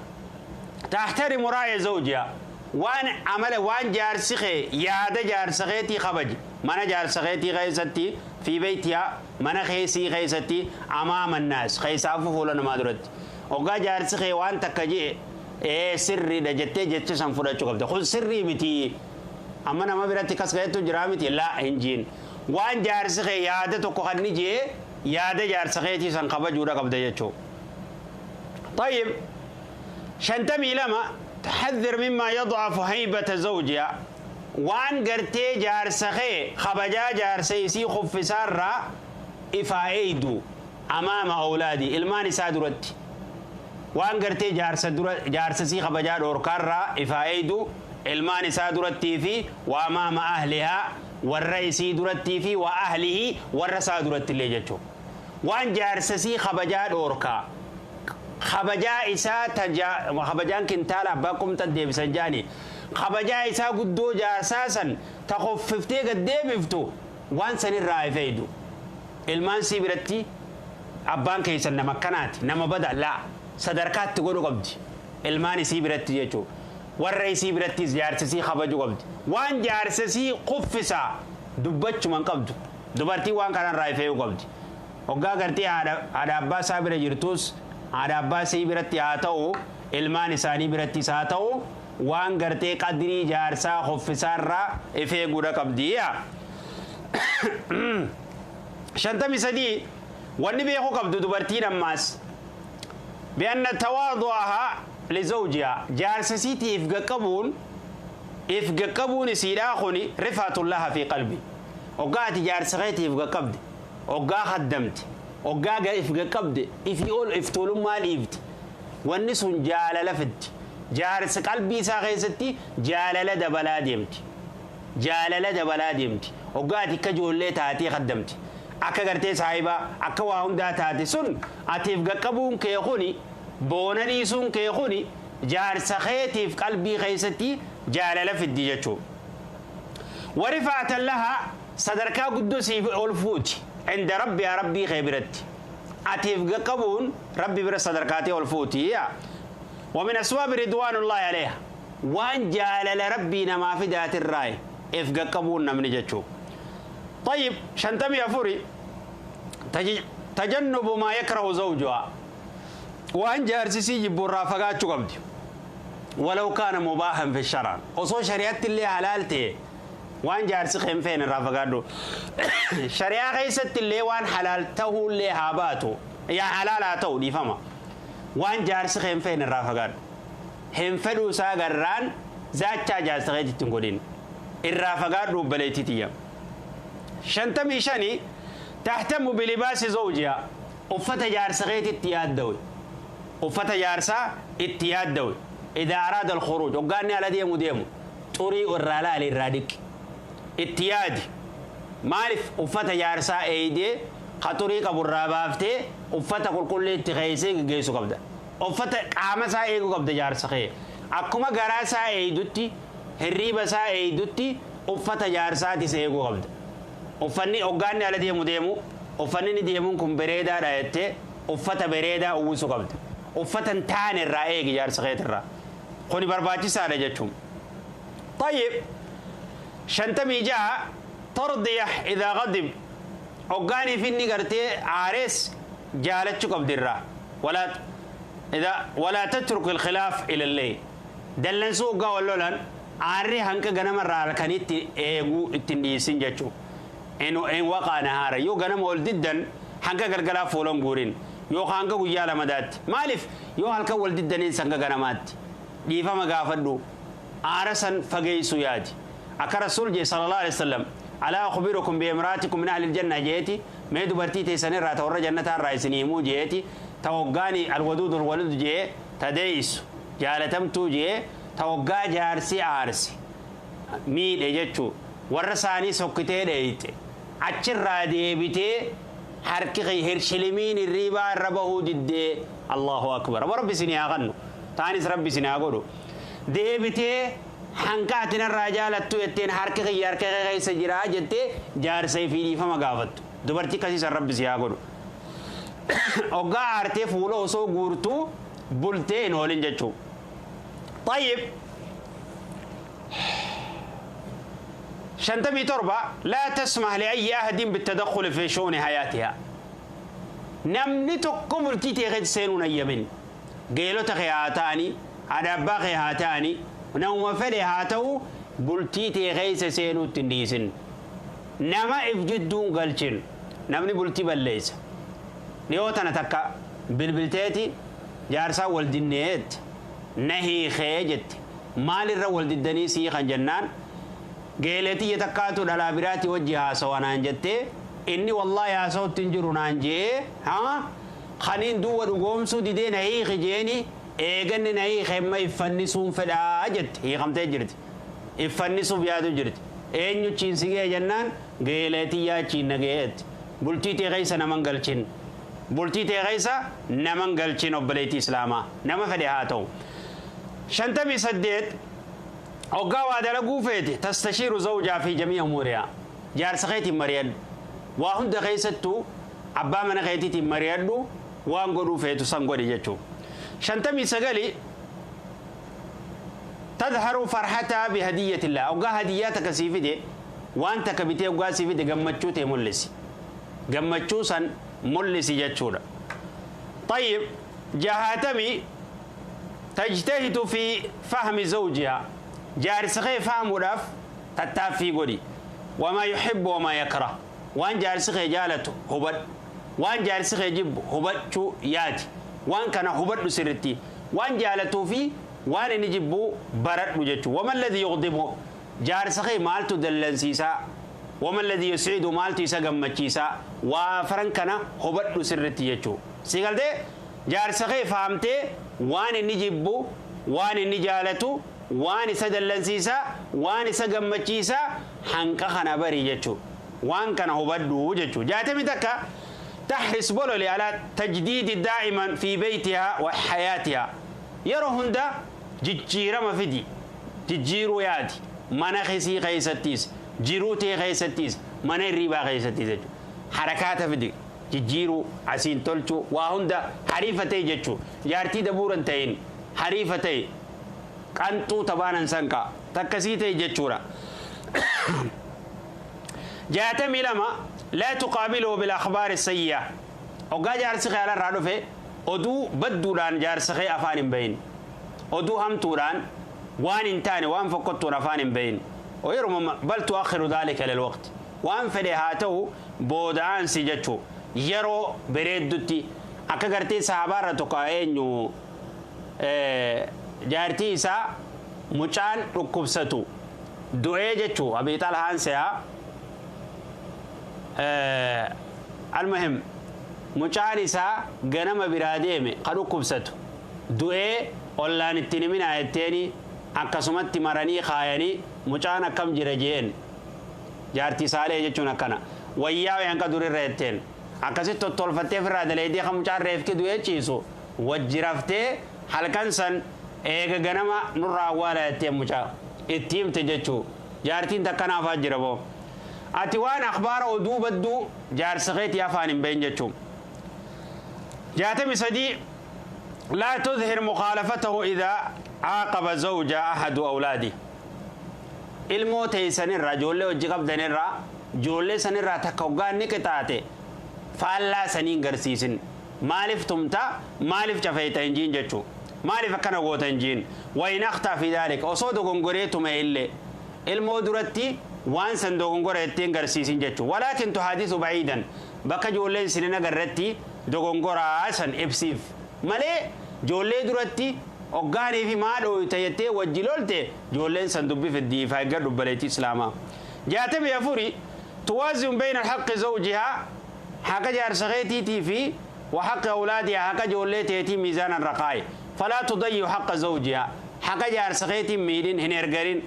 tahtarimu raaya zawjiha. Waan amala waan jaarsi kee yaada jaarsa keetii kabaji. Mana jaarsa keetii keessatti fi beeytiyaa mana keessii keessatti amaama naas keessaafu fuula namaa duratti. Hoggaa jaarsi kee waan takka jee ee sirriidha jettee jecha san fudhachuu qabda. Kun sirrii miti. Amma nama biratti kas ga'etu jira miti laa hin jiin. Waan jaarsi kee yaada tokko kan ni jee yaada jaarsa keetii san kabajuudha qabda jechuudha. طيب 52 تحذر مما يضعف هيبة زوجها. وان قرتي جارسخي خبجا جارسيسي خفسارة إفايدو أمام أولادي إلماني سادرت. وان قرتي جارسسي خبجا دوركارة إفايدو إلماني سادرتي في وأمام أهلها والرئيسي درتي في وأهله والرسا درتي اللي جتشو. وان جارسسي خبجا دوركا خبجا إسا تجا خبجان كنتالا باكم تديب سنجاني خبجا إسا قدو جارساسا تخففتي قديبفتو وان سن الرأي فيدو المان سيبرتي أبان كيسا نما كانت نما بدأ لا صدركات تقولوا قبدي المان سيبرتي يجو والرئيسي برتي جارسسي خبجو قبدي وان جارسسي قفسا دبتش من قبدو دبرتي وان كان رأي فيدو قبدي وقا قرتي هذا أبا سابر جرتوس haadha abbaa isii biratti haa ta'u ilmaan isaanii birattis haa ta'u waan gartee qadrii jaarsaa hoffisaarraa if eeguudha qabdi. 53 wanni beekuu qabdu dubartiin ammaas bi'anna tawaadu'ahaa lizawjihaa jaarsa isiitii if gaqqabuun isiidhaa kuni rifaatullaha fi qalbi. Hoggaa ati jaarsa keetii if gaqqabde hoggaa haddamte hoggaa if gaqqabde ifii ol if tuulummaa dhiifte wanni sun jaalala fiddi. Jaarsa qalbii isaa keessatti jaalala dabalaa deemti. Jaalala dabalaa deemti. Hoggaa ati akka ijoollee taatee haddamte akka gartee saayibaa akka waa hundaa taate sun atiif gaqqabuun kee kuni boona dhiisuun kee kuni jaarsa keetiif qalbii keessatti jaalala fiddi jechuudha. Warifaatan lahaa sadarkaa guddoo siif ol fuuti. عند ربي يا ربي خبرتي أتيف قبون ربي بر صدركاتي والفوتي ومن أسباب رضوان الله عليها وان جال لربي نما في ذات الراي إف قبون من جتشو. طيب شنتمي أفوري تجنب ما يكره زوجها وان جارسيسي جبوا الرافقات قبدي ولو كان مباحا في الشرع وصو شريعة اللي حلالته وان جارسي خيم فين الرافقات شريعة غيست اللي وان حلال تهو اللي هاباتو يا حلال تو دي فما وان جارسي خيم فين الرافقات هم فدو ساغران زاچا جارسي غيتي تنقولين الرافقات بليتي تيا شنتمي شني تهتم بلباس زوجها وفتا جارسي غيتي تيادوي Uffata jaarsaa itti yaaddawe. Idaa araada alkhuruuj hoggaanni ala deemu deemu xurii irraa laali irraa dhiqi. Itti yaadi. Maaliif uffata jaarsaa eeydee ka xurii qabu irraa baaftee uffata qulqulluu itti keeysee geggeessu qabda. Uffata qaama isaa eeguu qabda jaarsa kee. Akkuma garaa isaa eeydutti hirriiba isaa eeydutti uffata jaarsaatis eeguu qabda. Uffanni hoggaanni ala deemu deemu uffanni inni deemuun kun bareedaadha jettee uffata bareedaa uwwisuu qabda. Uffata hin taane irraa eegi jaarsa keetirraa. Kuni barbaachisaadha jechuun. طيب 56 ترضية إذا غضب hoggaanii fi inni gartee aarees jaalachuu qabdi irraa. ولا إذا ولا تترك الخلاف إلى الليل dallansuu hoggaa wal lolan aarri hanqa ganama irraa halkanitti eeguu ittiin dhiisin jechuu. In waqaa nahaara yoo ganama ol diddan hanga galgalaa fuulan guurin yookaan hanga guyyaa lamadaatti. Maaliif yoo halkan wal diddaniin hanga ganamaatti dhiifama gaafadhu aara san fageessu yaadi. Akka rasuul jee sallallahu alaihi wasallam alaa akhbirukum bi imraatikum min ahli aljanna jeeti mee dubartii teessan irraa ta warra jannataa irraa isin himuu jeeti ta hoggaani alwaduud alwalud jee ta deeysu jaalatamtuu jee ta hoggaa jaarsi aarsi miidhe jechuu warra isaanii sokkitee dheeyte achirraa deebitee harki hirshilimiin hirriibaa irra bahuu diddee Allahu akbar. Rabbi isin haa kennu taanis rabbi isin haa godhu deebitee hanqa ati narraa jaalattu jetteen harki kiyya harka kee keessa jiraa jettee jaarsa fi dhiifama gaafattu dubartii akkasiisan rabbi si haa godhu. Hoggaa aartee fuula osoo guurtuu bultee hin oolin jechuu. طيب 57 لا تسمح لأي أحد بالتدخل في شؤون حياتها. namni tokko bultii tee keessa seenuun ayyamin. Geelota kee haa ta'ani, haadha abbaa kee haa ta'ani, namuma fedhe haa ta'u bultii tee keessa seenuutti hin dhiisin. Nama if jidduun galchin. Namni bultii balleessa. Dhiyoo tana takka bilbilteeti jaarsaa wal dinneetti na hiikee jette. Maalirra wal diddanii sii kan jennaan geeleetiyya takkaatu dhalaa biraatti wajji haasawa naan jettee inni wallaahi haasawutti hin jiru naan jee haa kaniin duwwa dhugoomsuu didee na hiiki jeeni eeganni na hiike amma iffannisuun fedhaa jette hiikamtee jirti. Iffannisuuf yaadu jirti. Eenyu chiin si ga'e jennaan geeleetiyyaa chiin na ga'eetti. Bultii tee keessa naman galchin. Bultii tee keessa naman galchin obboleettii islaamaa nama fedhe haa ta'u. 58 hoggaa waa dalaguu feete tastashiiru zawjaa fi jamii umuurihaa. Jaarsa keetiin mari'adhu. Waa hunda keessattuu abbaa mana keetiitiin mari'adhu waan godhuu feetu san godhi jechuudha. 59 تظهر فرحتها بهدية الله. hoggaa hadiyyaa takka sii fide waan takka bitee hoggaa sii fide gammachuu ta'e mul'isi. Gammachuu san mul'isi jechuudha. طيب 60 تجتهد في فهم زوجها. jaarsa kee faamuudhaaf tattaaffii godhi. وما يحب وما يكره. waan jaarsi kee jaalatu hubadhu. Waan jaarsi kee jibbu hubachuu yaadi. Waan kana hubadhu sirritti. Waan jaalatuu fi waan inni jibbu baradhu jechuudha. وما الذي يغضبه. jaarsa kee maaltu dallansiisaa? وما الذي يسعده maaltu isa gammachiisaa? Waa afaran kana hubadhu sirritti jechuudha. Si galtee jaarsa kee faamtee waan inni jibbu, waan inni jaalatu, waan isa dallansiisaa, waan isa gammachiisaa hanqa kana bari jechuudha. Waan kana hubadhu jechuudha. 61 تحرص bololi على تجديد دائما في بيتها وحياتها. yeroo hunda jijjiirama fidi. Jijjiiruu yaadi. Mana keessii keessattis, jiruu tee keessattis, mana hirribaa keessattis jechuudha. Harakaata fidi. Jijjiiruu, asiin tolchuu, waa hunda hariifa ta'e jechuudha. Jaartii dabuuran ta'in hariifa ta'e qanxuu tabaanan sanqaa takkasii ta'e jechuudha. 62 لا تقابله بالأخبار السيئة. hoggaa jaarsi kee alarraa dhufe oduu badduudhaan jaarsa kee afaan hin bahin. Oduu hamtuudhaan waan hin taane waan fokkottuun afaan hin bahin. Yeruma بل تؤخر ذلك للوقت. Waan fedhe haa ta'u booda'aansi jechuu yeroo bareeddutti akka gartee sahabaarra tokko eenyu jaartii isaa mucaan dhukkubsatu du'ee jechuu Abii Xalhaan se'aa. المهم mucaan isaa ganama biraa deeme ka dhukkubsatu Du'ee ollaan ittiin himinaa jetteeni akkasumatti maranii kaayanii mucaan akkam jira jeen. Jaartii saalee jechuun akkana. Wayyaa wayanka durirra jetteen. Akkasitti tottolfattee ofirraa daleedee kan mucaan reefki du'ee ciisu wajji raftee halkan san eega ganama nurraa awwaala jetteen mucaa itti himte jechuu. Jaartiin takkanaafaa jira boo. Ati waan akhbaara oduu badduu jaarsa keetii afaan hin bahin jechuu. 63 لا تظهر مخالفته إذا عاقب زوج أحد أولاده. Ilmoo teessanirraa ijoollee hojii qabdanirraa ijoollee sanirraa takka hoggaan ni qixaate faallaa saniin garsiisin. Maaliif tumta maaliif cafeeta hin jiin jechuu. Maaliif akkana goota hin jiin. Wayin akhtaa fi dhaalika osoo dogongoree tume illee ilmoo duratti waan san dogongora ittiin garsiisin jechuu. Walaakin tuhaadisu ba'iidan bakka ijoolleen sinin agarratti dogongoraa san ibsiif. Malee ijoollee duratti hoggaanii fi maa dhooyta jettee wajji lolte ijoolleen san dubbi fiddii faayigaa dubbaleetii islaamaa. 64 tuwaazin bayna haqqi zawjihaa haqa jaarsa keetiitii fi wa haqqi awlaadihaa haqa ijoollee teetii miizaanan raqaaye. Falaa tudayyu haqqa zawjihaa haqa jaarsa keetii miidhin hin ergarin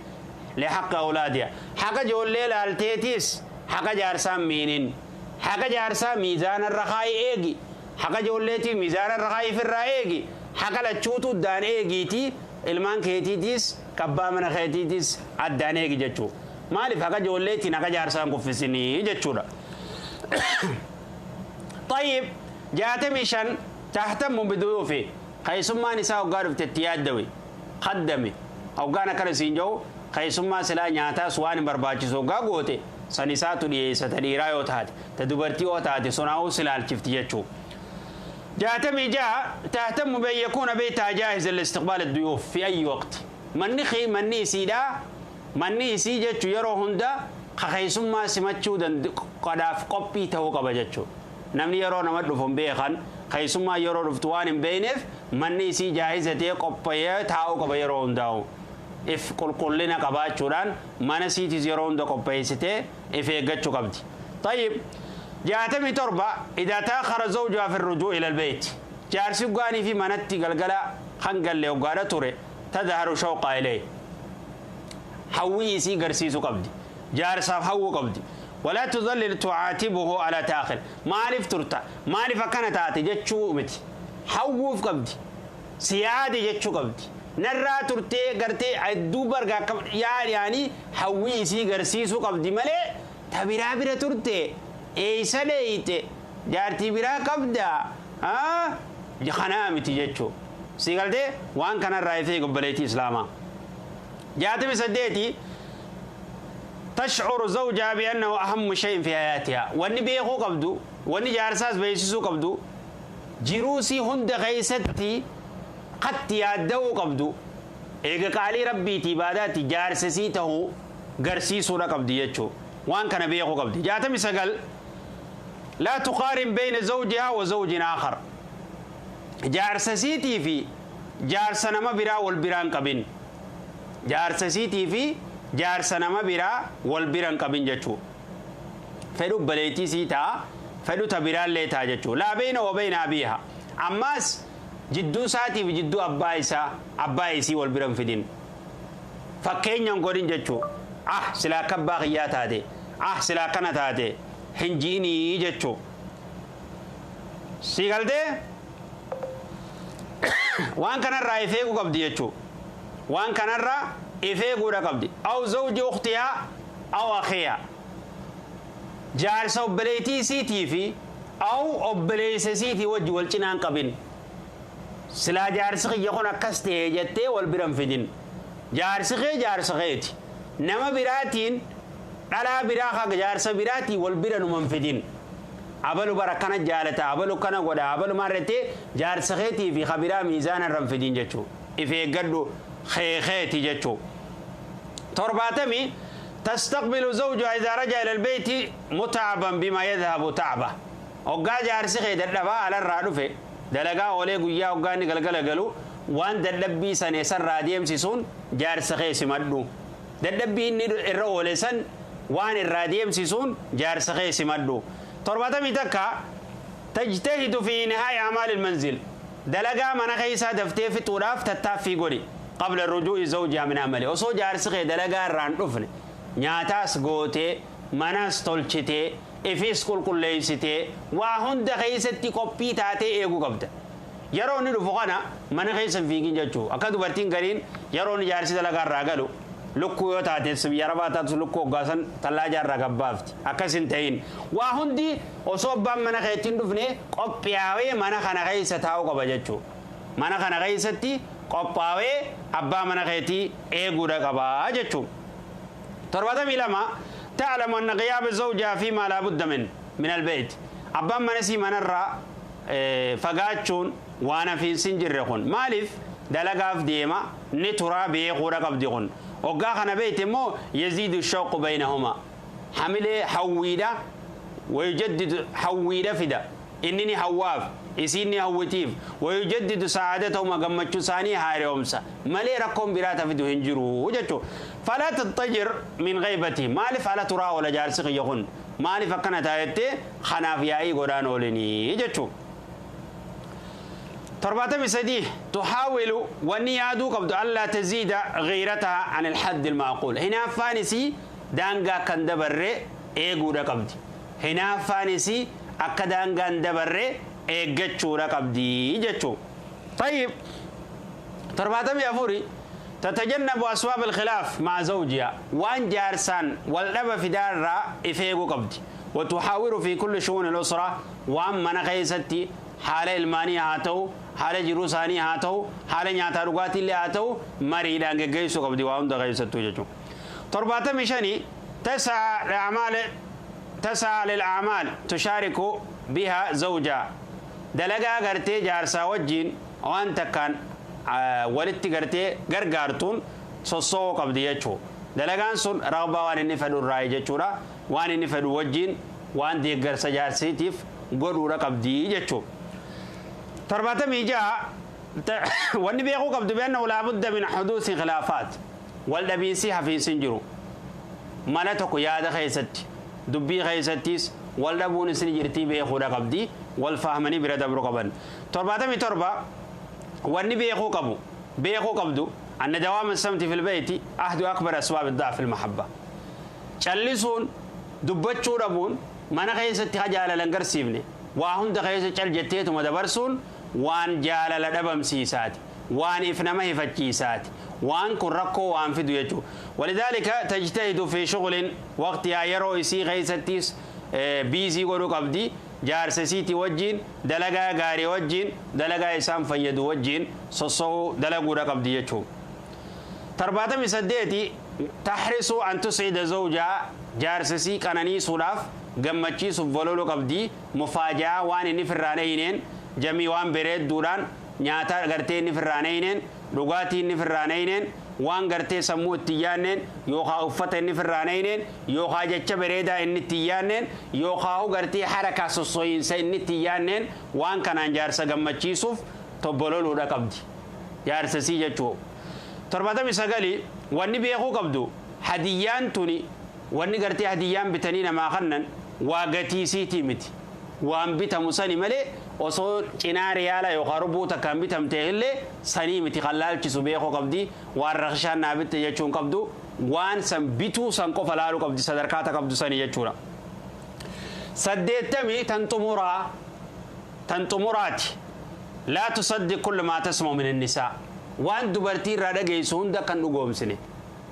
lihaqqi awlaadihaa haqa ijoollee laalteetiis haqa jaarsaa miidhin haqa jaarsaa miizaanan raqaaye eegi haqa ijoolleetii miizaanan raqaaye ifirraa eegi. Haqa lachuutu addaan eegiitii ilmaan keetiitiis qabbaa mana keetiitiis addaan eegi jechuudha. Maaliif haqa ijoolleetiin haqa jaarsaan kuffisinii jechuudha. طيب 65 تهتم بضيوفه keessummaan isaa hoggaa dhufte itti yaaddawe qaddame hoggaan akkana siin jiru keessummaa silaa nyaataas waan hin barbaachisu hoggaa goote san isaatu dhiyeessa ta dhiiraa yoo taate ta dubartii yoo taate sonaa'uu silaalchifti jechuudha. 66 تهتم بأن يكون بيتها جاهزا لاستقبال الضيوف في أي وقت. مني خي مني سيدا مني سي جتشو يرو هندا خيسما سمتشو دن قداف قبي تهو قبا جتشو. نمني يرو نمد فم بيخان خيسما يرو رفتوان بينف مني سي جاهزة تي قبي تاو قبا يرو هنداو. إف كل كلنا قبا من سيتي يرو هندا قبي ستي إف يجتشو قبدي. طيب 67 إذا تأخر زوجها في الرجوع إلى البيت جارسي قاني في منتي قلقلا خنقل لي وقالة توري تظهر شوقا إليه حوي سي قرسيسو قبدي جارسا حو قبدي ولا تظل تعاتبه على تأخر ما عرف ترتا ما عرف كانت تاتي جتشو متي حوف قبدي سيادي جتشو قبدي نرى ترتي قرتي الدوبر يعني حوي سي قرسيسو قبدي ملي تبرا برا ترتي eessa dheeyte jaartii biraa qabdaa kanaa miti jechuu si galtee waan kanarraa ifee gobbaleetii islaamaa. 68 تشعر زوجها بأنه أهم شيء في حياتها واني بيخو قبدو واني جارساس بيسسو قبدو جروسي هند غيستي قد يادو قبدو إيقا قالي ربي تباداتي جارسسي تهو غرسيسو قبدي يجو وان كان بيخو قبدي. 69 لا تقارن بين زوجها وزوج آخر جارسسيتي في جارسنا ما برا والبران قبين جارسسيتي في جارسنا ما برا والبران قبين جتشو فلو بليتي سيتا فلو تبران ليتا جتشو لا بين وبين أبيها أماس جدو ساتي في جدو أبايسا أبايسي والبران في دين فكين ينقرين جتشو أه سلا كبا غيات هذه أه سلا كانت هذه هنجيني جتشو سيقال وان كان الرأي فيقو قبدي جتشو وان كان الرأي فيقو قبدي أو زوج أختها أو أخيها جارس أبليتي سيتي في أو أبليس سيتي وجه والجنان قبين سلا جارس يكون أكستي جتة والبرم في دين جارس خي جارس خيتي نما براتين على براخ جارس براتي والبرن منفدين أبلو بركنا جالتا أبلو كنا ودا أبلو مرتي جارس خيتي في خبيرة ميزان الرنفدين جتشو إذا قدو خيتي جتشو. 70 تستقبل زوجها إذا رجع إلى البيت متعبا بما يذهب تعبه وقا جارس خي دلبا على الرادفة دلقا ولي قيا وقاني قلقل قلو وان دلبي سنة سن راديم سيسون جارس خي سمدو دلبي إني الرولي سن وان الراديم سيسون جارس خي سمدو. 70 تكا تجتهد في نهاية أعمال المنزل Dalagaa mana keessaa daftee fixuudhaaf tattaaffii godhi. Qabla rujuu'i zawjihaa min amali. Osoo jaarsi kee dalagaa irraan dhufne nyaataas gootee manas tolchitee ifis qulqulleessitee waa hunda keessatti qophii taatee eeguu qabda. Yeroo inni dhufu kana mana keessa hin fiigin jechuu. Akka dubartiin gariin yeroo inni jaarsi dalagaa irraa galu lukkuu yoo taate biyya arabaa taatu lukkuu hoggaasan tallaa irraa gabbaafti. Akkas hin ta'in. Waa hundi osoo abbaan mana keetti hin dhufne qophiyaawee mana kana keessa taa'uu qaba jechuu. Mana kana keessatti qophaawee abbaa mana keetii eeguudha qabaa jechuu. 72 تعلم أن غياب زوجها فيما لا بد من البيت. أبان منسي من الرا فقاتشون وانا في سنجر خون مالف دلقاف ديما نترى بيغورا قبديخون وقاخنا بيت مو يزيد الشوق بينهما حمل حويدة ويجدد حويدة فدا إنني حواف إسيني هوتيف ويجدد سعادتهما قمتشو ثاني هاريومسا مالي رقم براتا فدو هنجرو وجتو فلا تضطجر من غيبتي مالف على ترى ولا جارسي يخون مالف كانت آيتي خناف ياي قران ولني جتو 73 تحاول ونيادو قبض ألا تزيد غيرتها عن الحد المعقول. هنا فانسي دانغا كندبر ايغو رقبدي. هنا فانسي اكا دانغا ندبر ايغچو رقبدي جتو. طيب 74 تتجنب أسباب الخلاف مع زوجها وان جارسان والأب في دار إفيغو قبدي وتحاور في كل شؤون الأسرة وان من قيستي حالة الماني هاتو حالة جروساني هاتو حالة نياتا رغاتي اللي هاتو مريدان غيسو قبدي وان دا غيستو جتو. 75 تسعى للأعمال تشارك بها زوجها دلقا غرتي جارسا وجين وان تكان walitti gartee gargaartuun sossoo'uu qabdi jechuu. Dalagaan sun ragbaa waan inni fedhu irraa jechuudha. Waan inni fedhu wajjin waan deeggarsa jaarsiitiif godhuudha qabdi jechuu. 76 wanni beekuu qabdu beekna laa budda min huduusi khilaafaat. Wal dhabiinsi hafiinsi hin jiru. Mala tokko yaada keessatti dubbii keessattis wal dhabuun isin jirtii beekuudha qabdi. Wal fahmanii bira dabru qaban. 77 wanni beekuu qabu beekuu qabdu anna dawaama samti fil beyti ahdu akbar asbaab da'f al mahabba. Callisuun dubbachuu dhabuun mana keessatti ha jaalala hin garsiifne waa hunda keessa cal jetteetuma dabarsuun waan jaalala dhabamsiisaati waan if nama hifachiisaati waan kun rakkoo waan fidu jechuu. Walidaalika tajtahidu fi shughulin waqtihaa yeroo isii keessattis biizii godhuu qabdi. Jaarsa isiitii wajjin dalagaa gaarii wajjin dalagaa isaan fayyadu wajjin sossoo'uu dalaguudha qabdi jechuu. 78 taxrisu an tuscida zawjaa jaarsa isii qananiisuudhaaf gammachiisuuf bololuu qabdi. Mufaajaa waan inni firraan eeyneen jamii waan bareedduudhaan nyaata gartee inni firraan eeyneen dhugaatii inni firraan eeyneen waan gartee sammuu itti yaanneen yookaan uffata inni firraan eeyneen yookaan jecha bareedaa inni itti yaanneen yookaan gartee harakaa sossooyinsa inni itti yaanneen waan kanaan jaarsa gammachiisuuf tobbololuudha qabdi. Jaarsa sii jechuu. 79 wanni beekuu qabdu hadiyyaan tuni wanni gartee hadiyyaan bitanii namaa kannan waa gatii siitii miti. Waan bitamu sani malee osoo cinaa riyaala yookaan rubuu takkaan bitamte illee sanii miti kan laalchisu beekuu qabdi. Waan rakshaan naa bitte jechuun qabdu waan san bituu san qofa laaluu qabdi sadarkaa ta qabdu sanii jechuudha. 80 tan xumuraati. Laa tusaddiq kulla maa tasma'u min annisaa. Waan dubartii irraa dhageessu hunda kan dhugoomsine.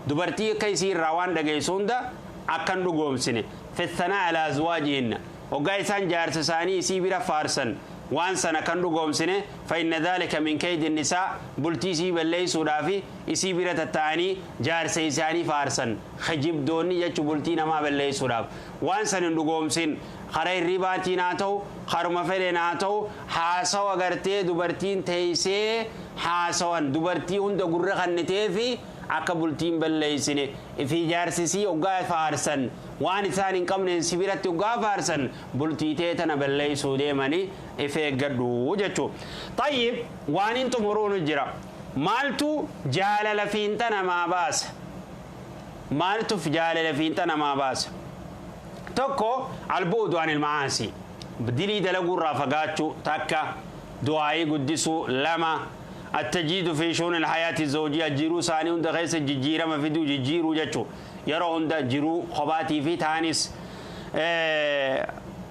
Dubartii akka isii irraa waan dhageessu hunda akkan dhugoomsine. Fi thanaa alaa azwaajihinna. Hoggaa isaan jaarsa isaanii isii bira faarsan waan sana kan dhugoomsine fa inna dhaalika min kaydi nisaa bultii isii balleessuudhaafi isii bira tatta'anii jaarsa isaanii faarsan kijibdoonni jechuu bultii namaa balleessuudhaaf waan san hin dhugoomsin karaa hirribaatiin haa ta'u karuma fedheen haa ta'u haasawa gartee dubartiin teessee haasawan dubartii hunda gurra kanniteefi akka bultiin balleessine fi jaarsisii hoggaa faarsan waan isaan hin qabneen si biratti hoggaa faarsan bultii tee tana balleessuu deemanii if eeggadhu jechuu. Tayyib waan hin xumuruun jira. Maaltu jaalala fiinxa namaa baasa? Maaltu jaalala fiinxa namaa baasa? Tokko albuudu anil macaasi. Dilii dalaguurraa fagaachuu takka. Du'aa'ii guddisuu. Lama, التجديد في شؤون الحياة الزوجية, jiruu isaanii hunda keessa jijjiirama fiduu, jijjiiruu jechuu, yeroo hunda jiruu kophaatii fi taanis.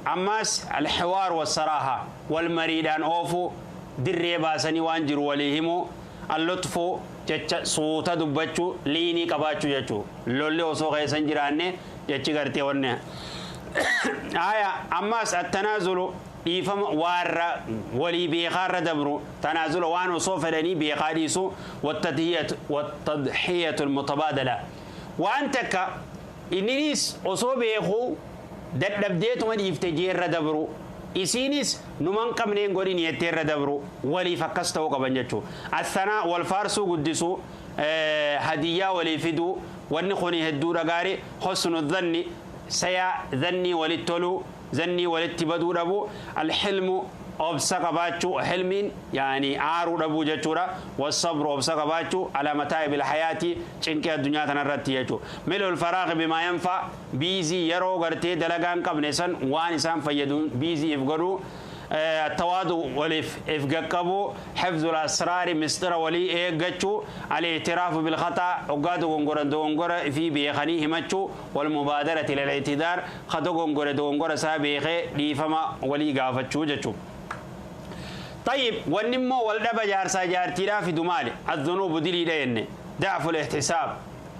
Ammas الحوار والصراحة, wal mariidhaan oofuu, dirree baasanii waan jiru walii himuu. اللطف, jecha suuta dubbachuu, liinii qabaachuu jechuu, lolli osoo keessa hin jiraanne jechi gartee wanne aya. Ammas التنازل, dhiifama waarra walii beekaarra dabru, tanaazula, waan osoo fedhanii beekaa dhiisu. والتضحية المتبادلة, waan takka inninis osoo beekuu dadhabdeetuma dhiifte jeerra dabru, isiinis numan qabneen godhin jetteerra dabru, waliif akkas ta'uu qaban jechuu. الثناء, wal faarsuu guddisuu, hadiyyaa walii fiduu, wanni kuni hedduudha gaarii. حسن الظن, sayaa zannii walitti toluu, zannii walitti baduu dhabuu. الحلم, obsa qabaachuu, hilmiin yaani aaruu dhabuu jechuudha. والصبر, obsa qabaachuu, على متاعب الحياة, cinqii addunyaa tanarratti jechuu. ملء الفراغ بما ينفع, busy yeroo gartee dalagaan qabne san waan isaan fayyadu busy if godhuu. التواضع, waliif if qaqqabuu. حفظ الأسرار, misxira walii eeggachuu. الاعتراف بالخطأ, hoggaa dogongoran dogongora fi beekanii himachuu. والمبادرة إلى الاعتذار, ka dogongore dogongora isaa beekee dhiifama walii gaafachuu jechuu. طيب, wanni immoo wal dhaba jaarsaa jaartiidhaa fidu maali? الذنوب, diliidha jenne. ضعف الاحتساب,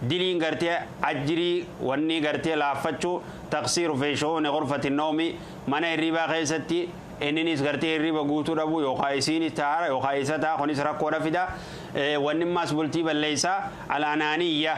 diliin gartee ajjirii wanni gartee laaffachuu. تقصير في شؤون غرفة النوم, mana hirribaa keessatti inninis gartee hirriba guutuu dhabuu, yookaan isiinis taara yookaan isa ta'a, kunis rakkoodha fida. Wanni immaas bultii balleessaa الأنانية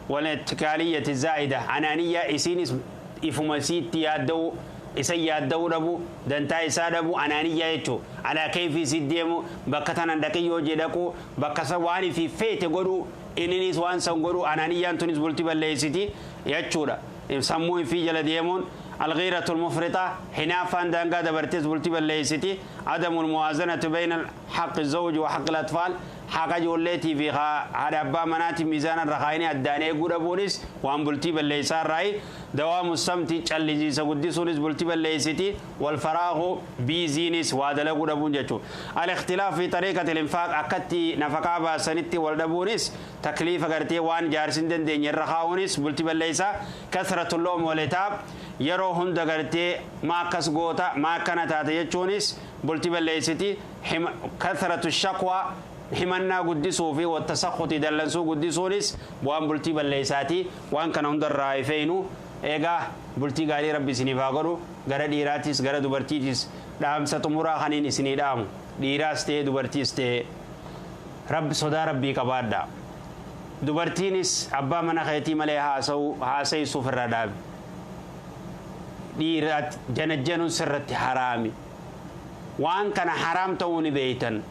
والاتكالية الزائدة, أنانية, isiinis ifuma isiitti yaadda'u, isa yaadda'uu dhabu, dantaa isaa dhabu, أنانية jechuu, alaa keefii isii deemu, bakka tanan dhaqi yoo jedhaqu, bakka san waan ifii feete godhu, inninis waan san godhu, anaaniyyaan tunis bultii balleessiti jechuudha. Sammuu ifii jala deemuun. الغيرة المفرطة, hinaafaan daangaa dabartees bultii balleessiti. عدم الموازنة بين حق الزوج وحق الأطفال, haqa ijoolleetii fi haadha abbaa manaati miizaana irra kaayanii addaan eeguu dhabuunis waan bultii balleessaa irraayi. دوام الصمت, callisiisa guddisuunis bultii balleessiti. والفراغ, busynis waa dalaguu dhabuun jechuudha. الاختلاف في طريقة الإنفاق, akkatti nafaqaa baasanitti wal dhabuunis, takliifa gartee waan jaarsin dandeenye irra kaa'uunis bultii balleessaa. كثرة اللوم والعتاب, yeroo hunda gartee maa akkas goota, maa akkana taate jechuunis bultii balleessiti. كثرة الشكوى, himannaa guddisuu fi والتسخط, dallansuu guddisuunis waan bultii balleessaati. Waan kana hundarraa ifeenu eegaa bultii gaarii Rabbi isiniif haa godhu. Gara dhiiraatis gara dubartiitis dhaamsa xumuraa kaniin isinii dhaamu, dhiiraas ta'e dubartiis ta'e, Rabbi sodaa Rabbii qabaadha. Dubartiinis abbaa mana keetii malee haasa'isuuf irraa dhaabi. Dhiiraatti janajjanuun sirratti haraami. Waan kana haraam ta'uu ni beeytan.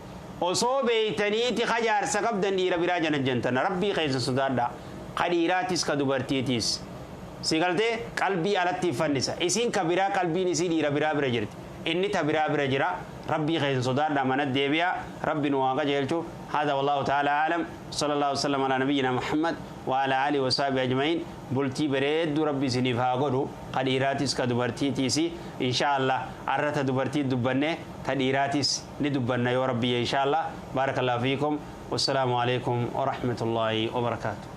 Osoo beeytaniiti ka jaarsa qabdan dhiira biraa janajjantan, Rabbii keessa sodaadha, ka dhiiraatis ka dubartiitis. Si galtee qalbii alatti fannisa. Isiin ka biraa qalbiin isii dhiira biraa bira jirti, inni ta biraa bira jira. Rabbii keessa sodaadha, mana deebi'a. Rabbi nu waa qajeelchu. هذا والله تعالى أعلم, صلى الله وسلم على نبينا محمد وعلى آله وصحبه أجمعين. Bultii bareedduu Rabbi isiniif haa godhu, ka dhiiraatis ka dubartiitiis. Insha Allah arra ta dubartii dubbanne, ta dhiiraatis ni dubbanna yoo Rabbi, insha Allah. بارك الله فيكم, والسلام عليكم ورحمة الله وبركاته.